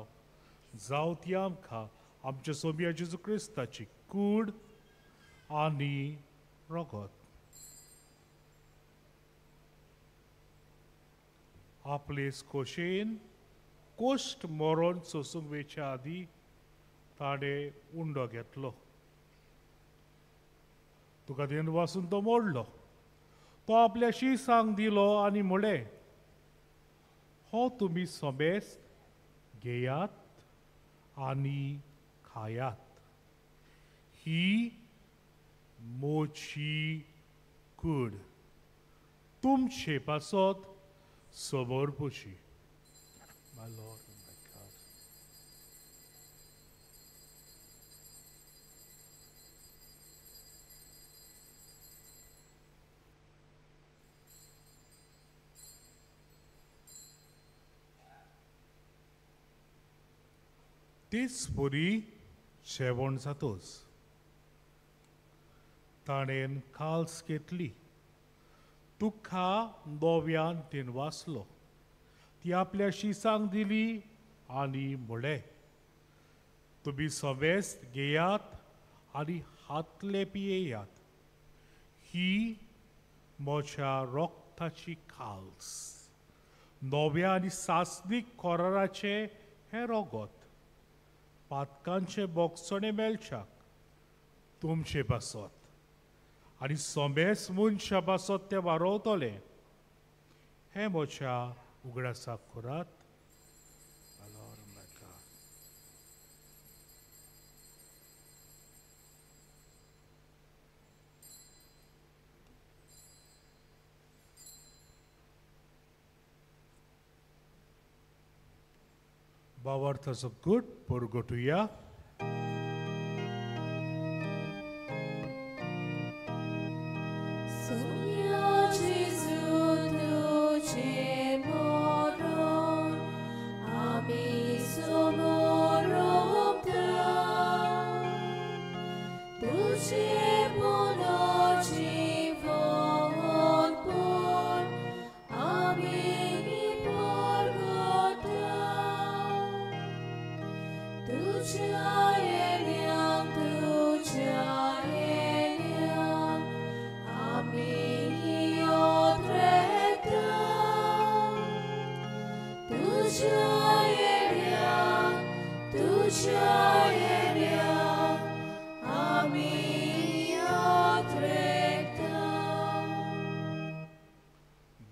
जावं ती आमकां आमच्या सोम्या जेजू क्रिस्ताची कूड आनी रगत. आपले खोशयेन कोश्ट मरण सोसूंक वेच्या आदीं ताणें उंडो घेतलो. तुका then वासून तो मोडलो. तो आपल्या शिसांक दिलो आनी म्हळें, हो तुमी समेस्त घेयात आनी खायात, ही मोची कूड तुमचे पासत समर्पची. My Lord and my God. तेच परी जेवण जातोच ताणें काल्स घेतली. तुका नव्यान तेन वाचलो. ती आपल्या शिसांक दिली आनी म्हळें, तुमी समेस्त घेयात आनी हातले पियेयात, ही म्हज्या रोगताची काल्स, नव्या आनी सासणीक कराराचें हें रोगत, पातकांचें बोगसणें मेळच्याक तुमचे पासत आनी समेस्त मनशा पासत तें वारोवतलें. हें म्हज्या उगडासाक करात. भावार्थाचो गूट परगटुया.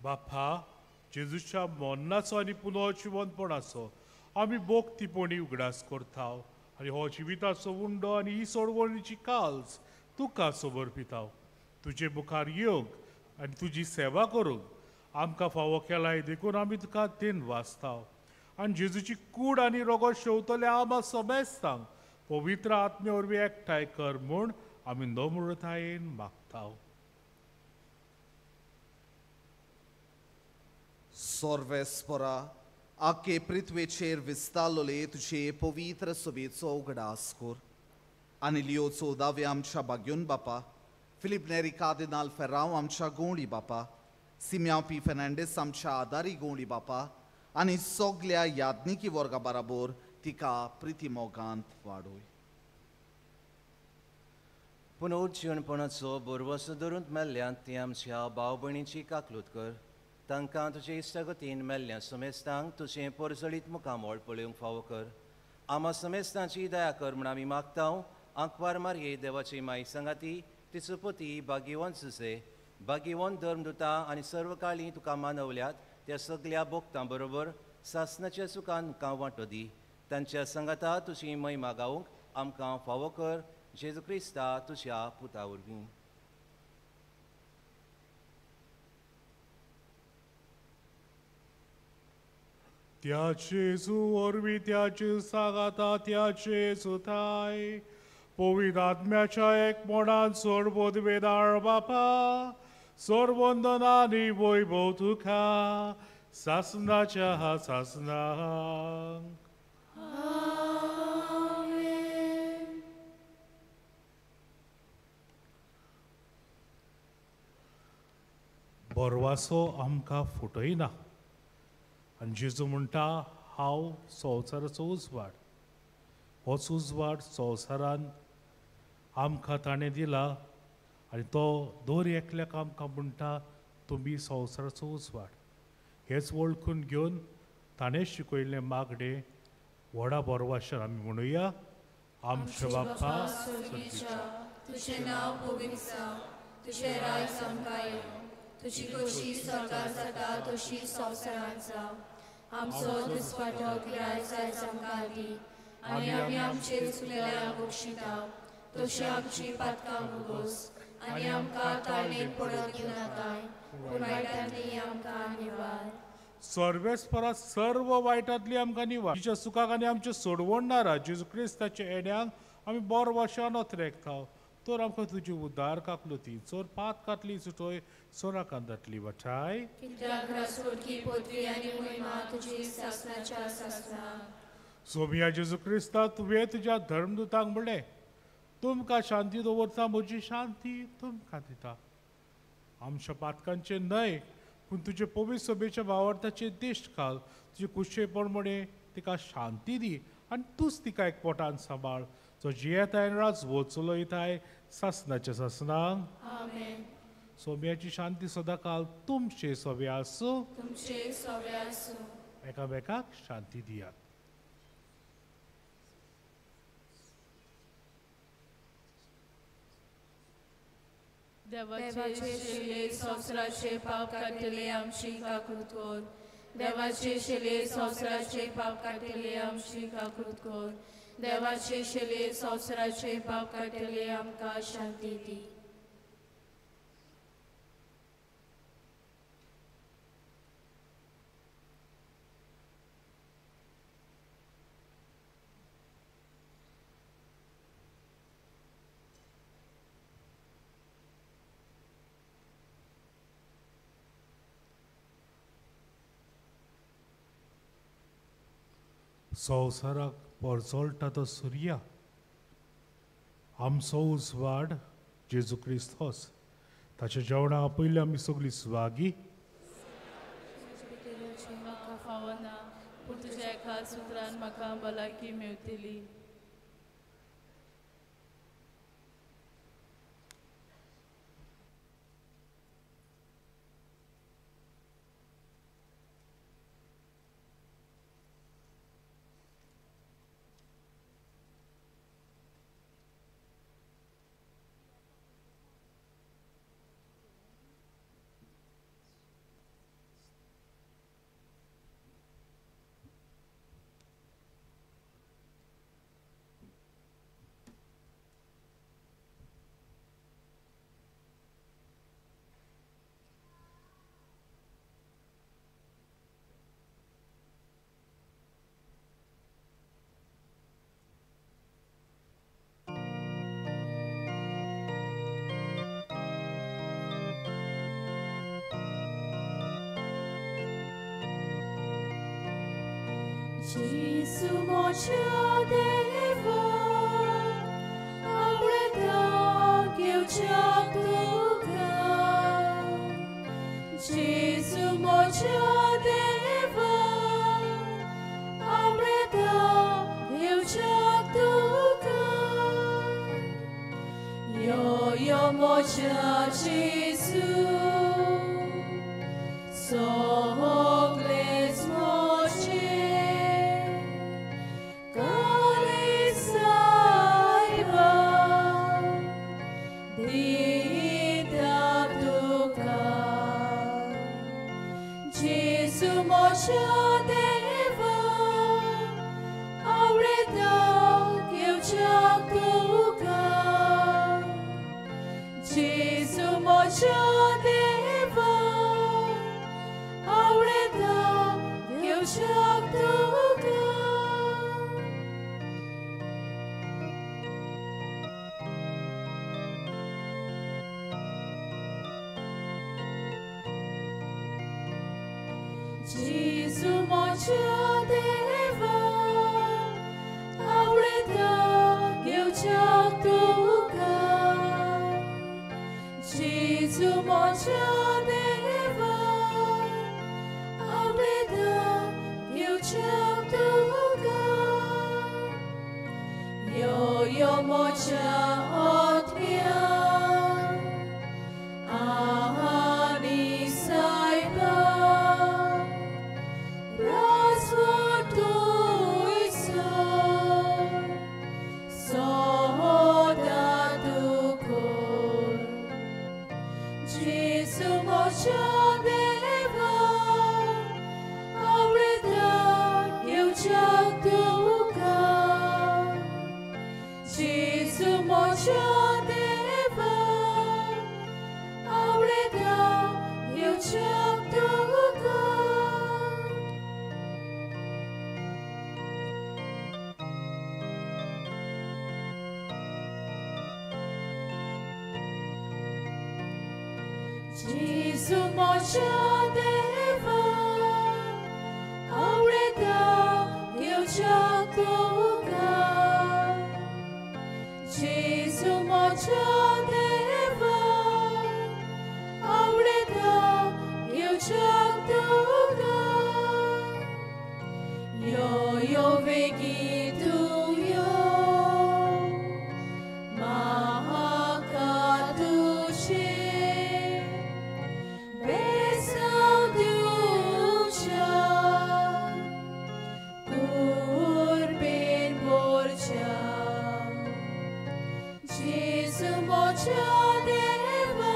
बापा, जेजूच्या मरणाचो आनी पुनर्जिवंतपणाचो आमी भक्तीपणी उगडास करता आनी हो जिविताचो उंडो आनी ही सोडवणीची काल्स तुका समर्पिता. तुजे मुखार येवंक आनी तुजी सेवा करूंक आमकां फावो केलाय देखून आमी तुका then वाचता. आनी जेजूची कूड आनी रोगो शेवतले आमा समेस्तांक पवित्र आत्मे वरवीं एकठांय कर म्हूण आमी नम्रतायेन मागता. सर्वेस्परा, आखे पृथ्वेचेर विस्तारलोले तुजे पवित्र सभेचो उगडास कर आनी लियो चौदावे आमच्या बाग्योन बापा, फिलीप नेरी कार्दिनाल फेरांव आमच्या गोंवडी बापा, सिम्यांव पी फेर्नांडीस आमच्या आदारी गोंवडी बापा आनी सगल्या याज्ञिकी वर्गा बराबर तिका प्रिती मोगांत वाडोय. पुनर्जिवणपणाचो भरवसो धरून मेल्ल्यान ती आमच्या भाव भयणीची काकलूत कर. तांकां तुजे इश्टागतीन मेल्ल्या समेस्तांक तुजें परजळीत मुखामळ पळोवंक फावो कर. आमा समेस्तांची दया कर म्हूण आमी मागता. आंकवार मारये देवाची माई सांगाती तिचो पती भाग्यवंत सुसे, भाग्यवंत धर्मदुता आनी सर्व काळी तुका मानवल्यात त्या सगल्या भोक्तां बरोबर सासनाच्या सुखान आमकां वांटो दी. तांच्या सांगाता तुजी महिमा गावंक आमकां फावो कर. जेजू क्रिस्ता तुज्या पुता वरवीं. त्या जेजू वरवीं, त्या सांगाता, त्या जेजूताय पवित्र आत्म्याच्या एकमोडान सर्वोद्वेदार बापा, सर्वंदनानी वैभव तुका सासनाच्या सासनाक. बरवासो आमकां फुटयना आनी जेजू म्हणटा, हांव संवसाराचो उजवाड. होच उजवाड संवसारान आमकां ताणें दिला आनी तो दर एकल्याक आमकां म्हणटा, तुमी संवसाराचो उजवाड. हेच वळखून घेवन ताणें शिकयल्लें मागणें व्हडा बरवाशान आमी म्हणुया. आमच्या बापा स्वर्गीच्या, तुजें नांव पवित्र जावं, तुजें राज आमकां येवं, तुजी खोशी स्वर्गार जाता तशी संवसारांत जावं. आमचो दिसपाटो गिरायक आयज आमकां दी आनी आमी आमचे चुकलेल्यांक बक्षिता तशी आमची पातकां मुगोस आनी आमकां ताळणेक पडत दिवनाकाय, पूण वायटांतली आमकां निवार. सर्वेस्परा सर्व वायटांतली आमकां निवार. तुज्या सुखाक आनी आमचें सोडवणणारा जेजू क्रिस्ताच्या येण्यांक आमी बरो वाशान अत्रेकता. तर आमकां तुजी उदार काकलुती चोर पात कातली सुटोय सोराकांतांतली वाठाय. कित्याक रासवटकी पदवी आनी महिमा तुजी सासणाच्या सासणाक. सोमिया जेजू क्रिस्ता, तुवें तुज्या धर्मदूतांक म्हणलें, तुमकां शांती दवरता, म्हजी शांती तुमकां दिता. आमच्या पातकांचें न्हय पूण तुजे पवित्र सभेच्या भावार्थाचे दिश्ट घाल. तुजे कुशेपण म्हणे तिका शांती दी आनी तूंच तिका एक पोटान सांबाळ, जो जियेताय आनी राजवट चलयताय सासणाच्या सासणाक. आमेन. सोम्याची शांती सदांकाल तुमचे सोबे आसूं. तुमचे सोबे आसूं. एकामेकाक शांती दियात. देवाचे शिले संवसाराचे पाप काडटले आमची काकूत कर. देवाचे शिले संवसाराचे पाप काडटले आमची काकूत कर. देवाचे शिले संवसाराचे पाप काडटले आमकां शांती दी. संवसाराक परजळटा तो सुर्या, आमचो उजवाड जेजू क्रिस्त होच. ताच्या जेवणा आपयल्ले आमी सगळीं सुवागी. म्हाका फावना, पूण तुज्या एका सुत्रान म्हाका भलायकी मेळटली. Gesù mocha deva, avreta geucha tuka. Gesù mocha deva, avreta geucha tuka. Yo yo mocha Gesù, sogles moche. Deva, avreta geucha tuka. Gesù mocha deva, avreta geucha tuka. Gesù mocha deva, avreta geucha tuka. Gesù mocha deva, avreta geucha tuka. Yo yo mocha otmia, ani saiba. म्हज्या देवा, आवडता येवच्याक तुका. जेजू म्हज्या देवा, आवडता येवच्याक तुका. जेजू म्हज्या देवा, आवडता येवच्याक तुका. यो यो वेगीं तूं यो, म्हाका तुजें बेसांव दिवच्या, कुरबेन भरच्या. जेजू म्हज्या देवा,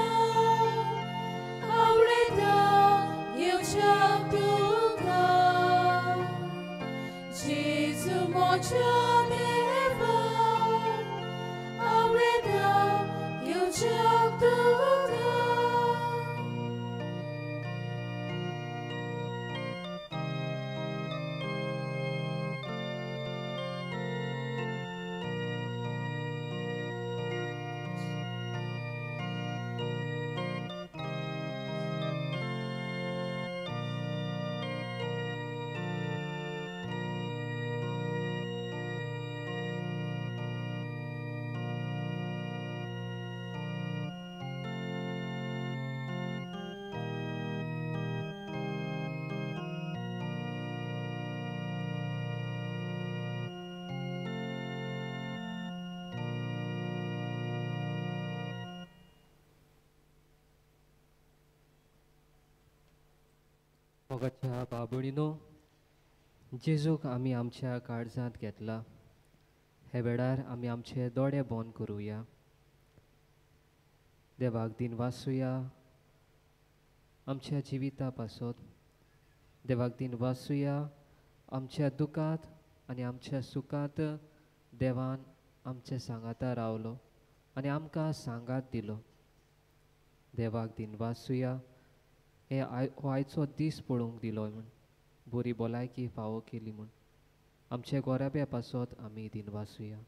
आवडता येवच्याक तुका. जेजू म्हज्या देवा, आवडता येवच्याक तुका. मोगाच्या बाबणीनो, जेजूक आमी आमच्या काळजांत घेतला. हे वेळार आमी आमचे दोळे बंद करुया, देवाक दिन वासुया आमच्या जिविता पासत, देवाक दिन वासुया आमच्या दुखांत आनी आमच्या सुखांत. देवान आमच्या सांगाता रावलो आनी आमकां सांगात दिलो. देवाक दिन वासुया हे हो आयचो दीस पळोवंक दिलो म्हूण, बरी भलायकी फावो केली म्हूण. आमच्या गोराब्या पासत आमी दिनवासुया.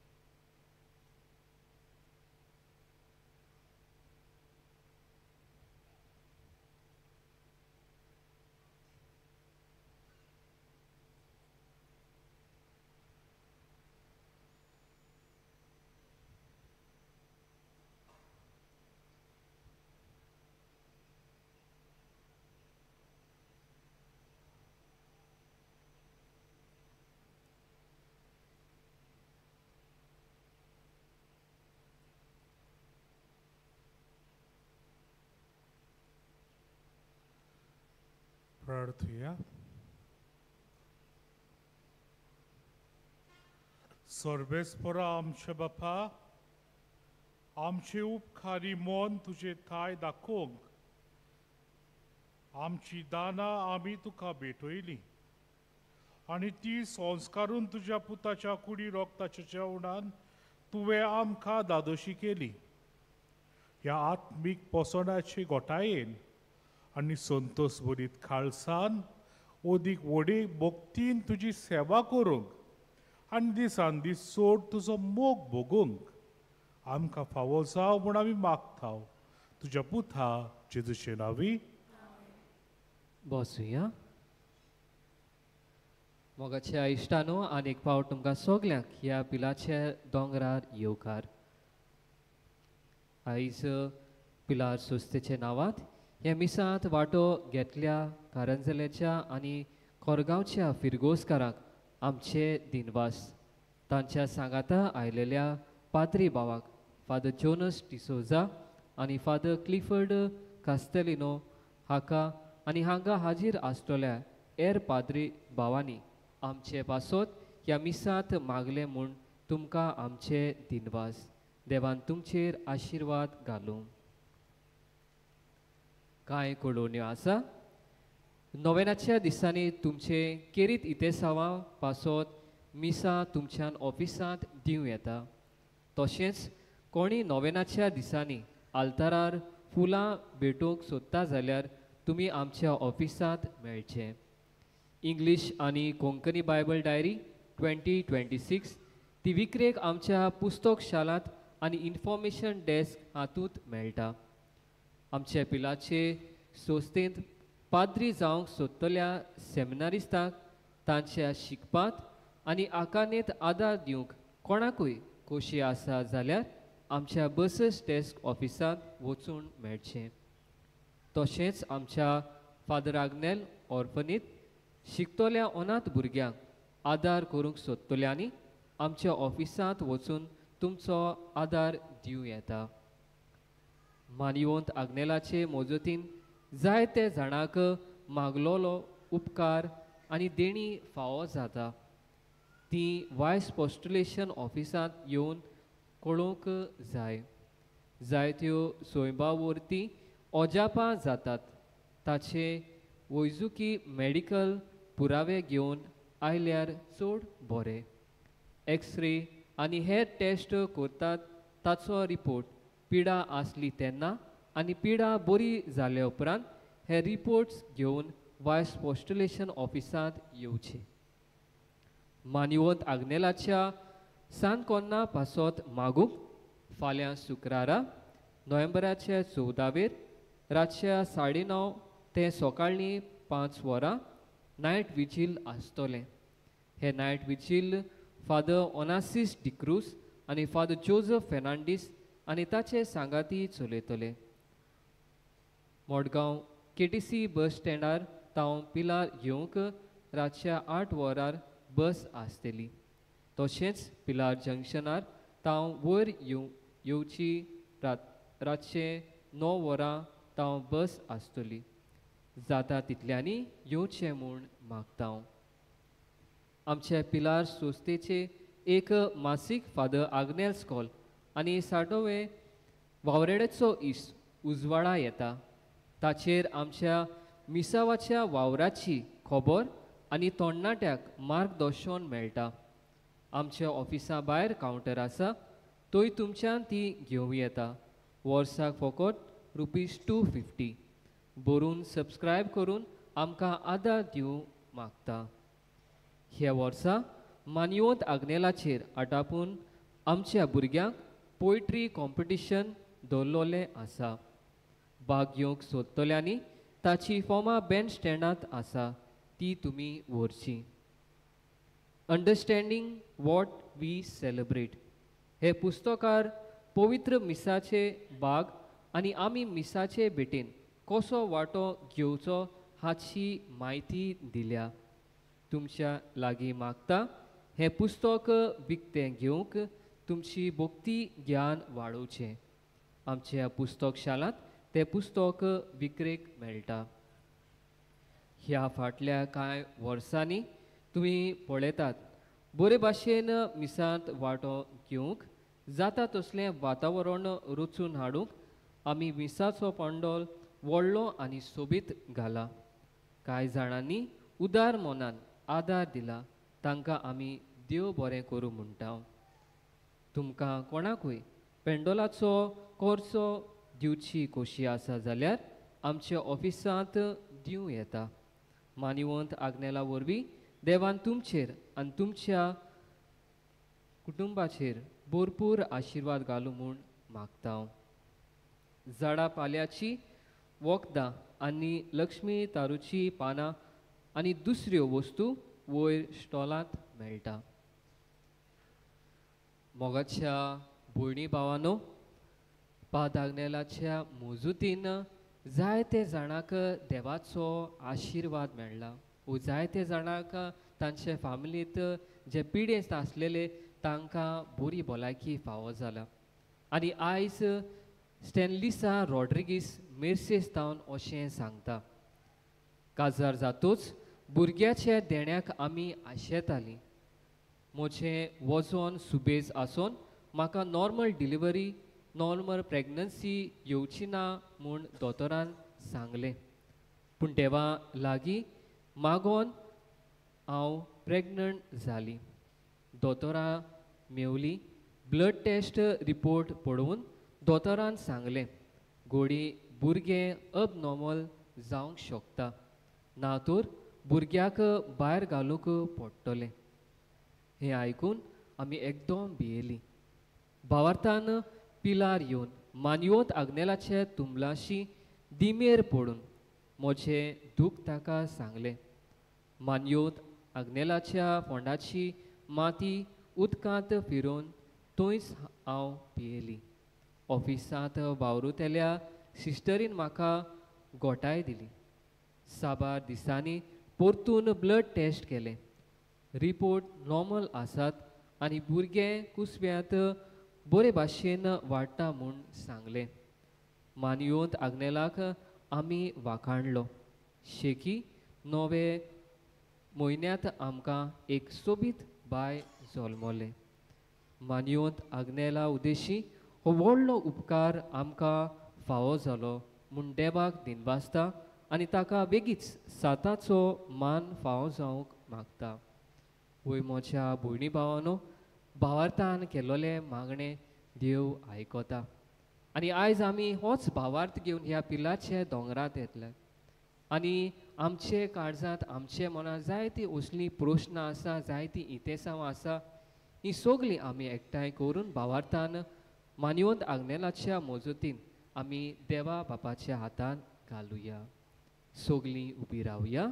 प्रार्थुया. सर्वेस्परा आमच्या बापा, आमचे उपकारी मन तुजे ठाय दाखोवंक आमची दानां आमी तुका भेटयली आनी ती संस्कारून तुज्या पुताच्या कुडी रोगताच्या जेवणान तुवें आमकां दादोशी केली. ह्या आत्मीक पोसणाचे गोटायेन आनी संतोश भरीत खालसान ओदीक व्हडी भक्तीन तुजी सेवा करूंक आनी दिसान दीस चड तुजो मोग भोगूंक आमकां फावो जावं म्हूण आमी मागता तुज्या पुता जेजूचे नांवी. बसुया. मोगाच्या इश्टानो, आनी एक फावट तुमकां सगल्यांक ह्या पिलाच्या दोंगरार येवकार. आयज पिलार सुस्तेचे नांवांत ह्या मिसांत वांटो घेतल्या कारंजलेच्या आनी कोरगांवच्या फिरगोजकारांक आमचे दिनवास. तांच्या सांगाता आयलेल्या पाद्री भावाक फादर जोनस डिसोजा आनी फादर क्लिफर्ड कास्तेलिनो हाका आनी हांगा हाजीर आसतल्या हेर पाद्री भावांनी आमचे पासत ह्या मिसांत मागलें म्हूण तुमकां आमचे दिनवास. देवान तुमचेर आशिर्वाद घालूं. कांय कळोवण्यो आसा. नोवेनाच्या दिसांनी तुमचे केरीत इतेसांवां पासत मिसां तुमच्यान ऑफिसांत दिवं येता. तशेंच कोणी नोवेनाच्या दिसांनी आल्तारार फुलां भेटोवंक सोदता जाल्यार तुमी आमच्या ऑफिसांत मेळचें. इंग्लीश आनी कोंकणी बायबल डायरी 2026 ती विक्रेक आमच्या पुस्तक शालांत आनी इन्फॉर्मेशन डेस्क हातूंत मेळटा. आमच्या पिलाचे संस्थेंत पाद्री जावंक सोदतल्या सेमिनारिस्तांक तांच्या शिकपांत आनी आकानेंत आदार दिवंक कोणाकूय खोशी आसा जाल्यार आमच्या बसस डेस्क ऑफिसांत वचून मेळचें. तशेंच आमच्या फादर आग्नेल ऑर्फनीत शिकतल्या अनाथ भुरग्यांक आदार करूंक सोदतल्यांनी आमच्या ऑफिसांत वचून तुमचो आदार दिवं येता. मानवंत आग्नेलाचे मजतीन जायते जाणांक मागलोलो उपकार आनी देणी फावो जाता. ती वायस पोस्टुलेशन ऑफिसांत येवन कळोवंक जाय. जायत्यो सोयबा वरती अजापां जातात. ताचे वैजुकी मेडिकल पुरावे घेवन आयल्यार चड बरें. एक्सरे आनी हेर टेस्ट करतात ताचो रिपोर्ट पिडा आसली तेन्ना आनी पिडा बरी जाल्या उपरांत हे रिपोर्ट्स घेवन वायस पोस्टुलेशन ऑफिसांत येवचे. मानिवंत आग्नेलाच्या सान कोन्ना पासत मागूंक फाल्यां शुक्रारा नोव्हेंबराच्या 14वेर रातच्या 9:30 ते सकाळीं 5 वरां नायट विजील आसतलें. हे night vigil father Onassis D'Cruz आनी फादर जोजफ फेर्नांडीस आनी ताचे सांगाती चलयतले. मडगांव KTC बस स्टँडार तांव पिलार येवंक रातच्या 8 वरार बस आसतली. तशेंच पिलार जंक्शनार तांव वयर येवची रातचे 9 वरां तांव बस आसतली. जाता तितल्यांनी येवचें म्हूण मागता. आमच्या पिलार संस्थेचे एक मासीक फादर आग्नेल स्कॉल आनी 60वें वावरेड्याचो इश्ट उजवाडा येता. ताचेर आमच्या मिसावाच्या वावराची खबर आनी तरणाट्याक मार्गदर्शन मेळटा. आमच्या ऑफिसा भायर कावंटर आसा, थंय तुमच्यान ती घेवं येता. वर्साक फकत ₹250 भरून सबस्क्रायब करून आमकां आदार दिवंक मागता. ह्या वर्सा मानवंत आग्नेलाचेर आटापून आमच्या भुरग्यांक पोयट्री कॉम्पिटिशन दवरलेलें आसा. भाग घेवंक सोदतल्यांनी ताची फॉर्मां बँड स्टँडांत आसा, ती तुमी व्हरची. अंडरस्टँडींग what we celebrate हे पुस्तकार पवित्र मिसाचे भाग आनी आमी मिसाचे भेटेन कसो वांटो घेवचो हाची म्हायती दिल्या. तुमच्या लागीं मागता हें पुस्तक विकतें घेवंक तुमची भक्ती ज्ञान वाडोवचें. आमच्या पुस्तक शालांत तें पुस्तक विक्रेक मेळटा. ह्या फाटल्या कांय वर्सांनी तुमी पळयतात बरे भाशेन मिसांत वांटो घेवंक जाता तसलें वातावरण रचून हाडूंक आमी मिसाचो पंडोल व्हडलो आनी सोबीत घाला. कांय जाणांनी उदार मनान आदार दिला, तांकां आमी देव बरें करूं म्हणटा. तुमकां कोणाकूय पेंडोलाचो कोर्सो दिवची खोशी आसा जाल्यार आमच्या ऑफिसांत दिवं येता. मानिवंत आग्नेला वरवीं देवान तुमचेर आनी तुमच्या कुटुंबाचेर भरपूर आशिर्वाद घालूं म्हूण मागता. झाडां पाल्याची वखदां आनी लक्ष्मी तारूची पानां आनी दुसऱ्यो वस्तू वयर स्टॉलांत मेळटा. मोगाच्या भयणी भावानो, पाद आग्नेलाच्या मजुतीन जायते जाणांक देवाचो आशिर्वाद मेळ्ळा. वो जायते जाणांक तांचे फामिलींत जे पिडेस्त आसलेले तांकां बरी भलायकी फावो जाला. आनी आयज स्टॅनलिसा रॉड्रिगीस मेर्सेस तावन अशें सांगता, काजार जातूच भुरग्याच्या देण्याक आमी आशेतालीं. म्हजें वजन सुबेज आसून म्हाका नॉर्मल डिलिव्हरी नॉर्मल प्रेग्नन्सी येवची ना म्हूण दोतोरान सांगलें, पूण देवा लागीं मागोन हांव प्रेग्नंट जाली. दोतोरां मेवली, ब्लड टेस्ट रिपोर्ट पळोवन दोतोरान सांगलें, गोडी भुरगें अबनॉर्मल जावंक शकता, ना तर भुरग्याक भायर घालूंक पडटलें. हें आयकून आमी एकदम भियेलीं. भावार्थान पिलार येवन मानयोत आग्नेलाचे तुंबलाशी दिमेर पडून म्हजें दूख ताका सांगलें. मानयोत आग्नेलाच्या फोंडाची माती उदकांत फिरोवन थंयच हांव पियेली. ऑफिसांत वावरुतल्या सिस्टरीन म्हाका गोठाय दिली. साबार दिसांनी परतून ब्लड टेस्ट केलें. रिपोर्ट नॉर्मल आसात आनी भुरगें कुसव्यांत बरे भाशेन वाडटा म्हूण सांगलें. मानयोत आग्नेलाक आमी वाखाणलो. शेकी 9 म्हयन्यांत आमकां एक सोबीत बाय जल्मलें. मानयोत आग्नेला उदेशी हो व्हडलो उपकार आमकां फावो जालो म्हूण देवाक दिनवासता आनी ताका बेगीच साताचो मान फावो जावंक मागता. वय म्हज्या भयणी भावानो, भावार्थान केल्लोलें मागणें देव आयकता आनी आयज आमी होच भावार्थ घेवन ह्या पिलाचे दोंगरांत येतले आनी आमचे काळजांत आमचे मनांत जायतीं असलीं प्रस्न आसा, जायतीं इतेसांव आसा, ही सगळीं आमी एकठांय करून भावार्थान मानयोत आग्नेलाच्या मजतीन आमी देवा बापाच्या हातान घालुया. सगळीं उबी रावया.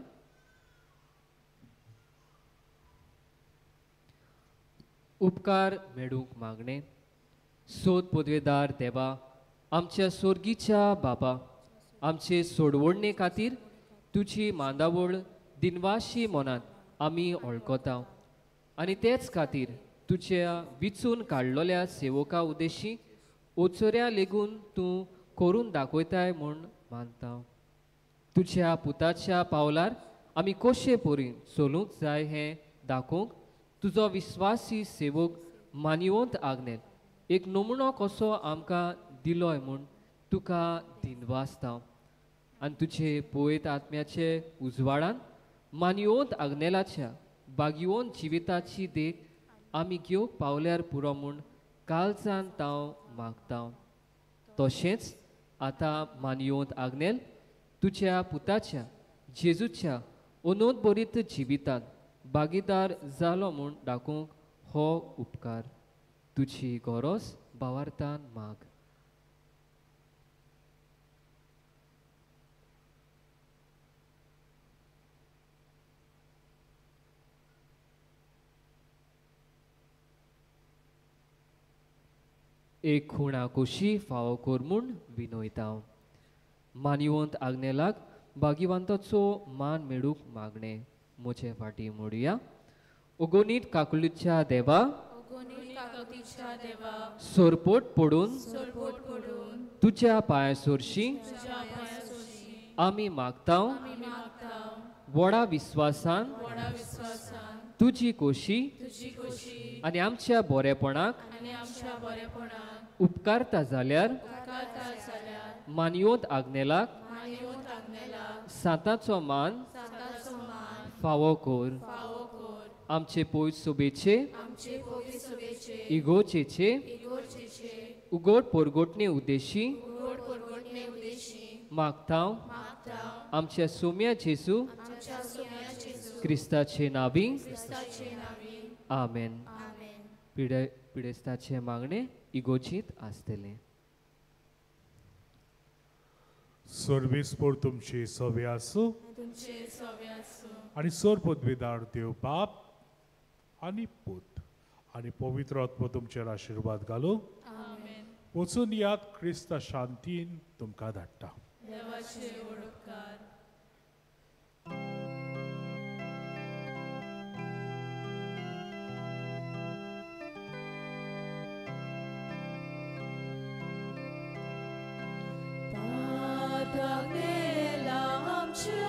उपकार मेळूंक मागणें. सोद पदवेदार देवा, आमच्या सोर्गीच्या बाबा, आमचे सोडवडणे खातीर तुजी मांदावळ दिनवाशी मनांत आमी वळखता आनी तेच खातीर तुज्या विचून काडलेल्या सेवका उद्देशी ओचोऱ्या लेगून तूं करून दाखयताय म्हूण मानता. तुज्या पुताच्या पावलार आमी कशे परी चलूंक जाय हें दाखोवंक तुजो विस्वासी सेवक मानयोत आग्नेल एक नमुनो कसो आमकां दिलोय म्हूण तुका दिनवासता आनी तुजे पवित्र आत्म्याचे उजवाडान मानयोत आग्नेलाच्या बागियोन जिविताची देख आमी घेवंक पावल्यार पुरो म्हूण कालचान तांव मागता. तशेंच आतां मानयोत आग्नेल तुज्या पुताच्या जेजूच्या अनोदबरीत जिवितांत भागीदार जालो म्हूण दाखोवंक हो उपकार तुजी गरज भावार्थान माग. एक खुणा कोशी फावो कर म्हूण विनयता. मानयोत आग्नेलाक भागिवंताचो मान मेळूंक मागणें. म्हजे फाटी मोडया. ओगोनीत काकुलीच्या देवा, सोरपोट पडून तुज्या पांया सोरशी आमी मागता व्हडा विस्वासान तुजी कोशी आनी आमच्या बरेपणाक उपकारता जाल्यार मानयोत आग्नेलाक साताचो मान फावो कर. आमचे पयस सोबेचे इगोचेचे उगोट पोरगोटणे उद्देशी मागता आमच्या सोम्या जेजू क्रिस्ताचे नावी. आमेन. पिडेस्ताचे मागणे इगोचीत आसतले. सर्वेस्पोर तुमचे सवे आसूं आनी सर पदवीदार देव बाप आनी पूत आनी पवित्र आत्मो तुमचेर आशिर्वाद घालूं. वचून याद क्रिस्ता शांतीन तुमकां धाडटा. Patragnela amce.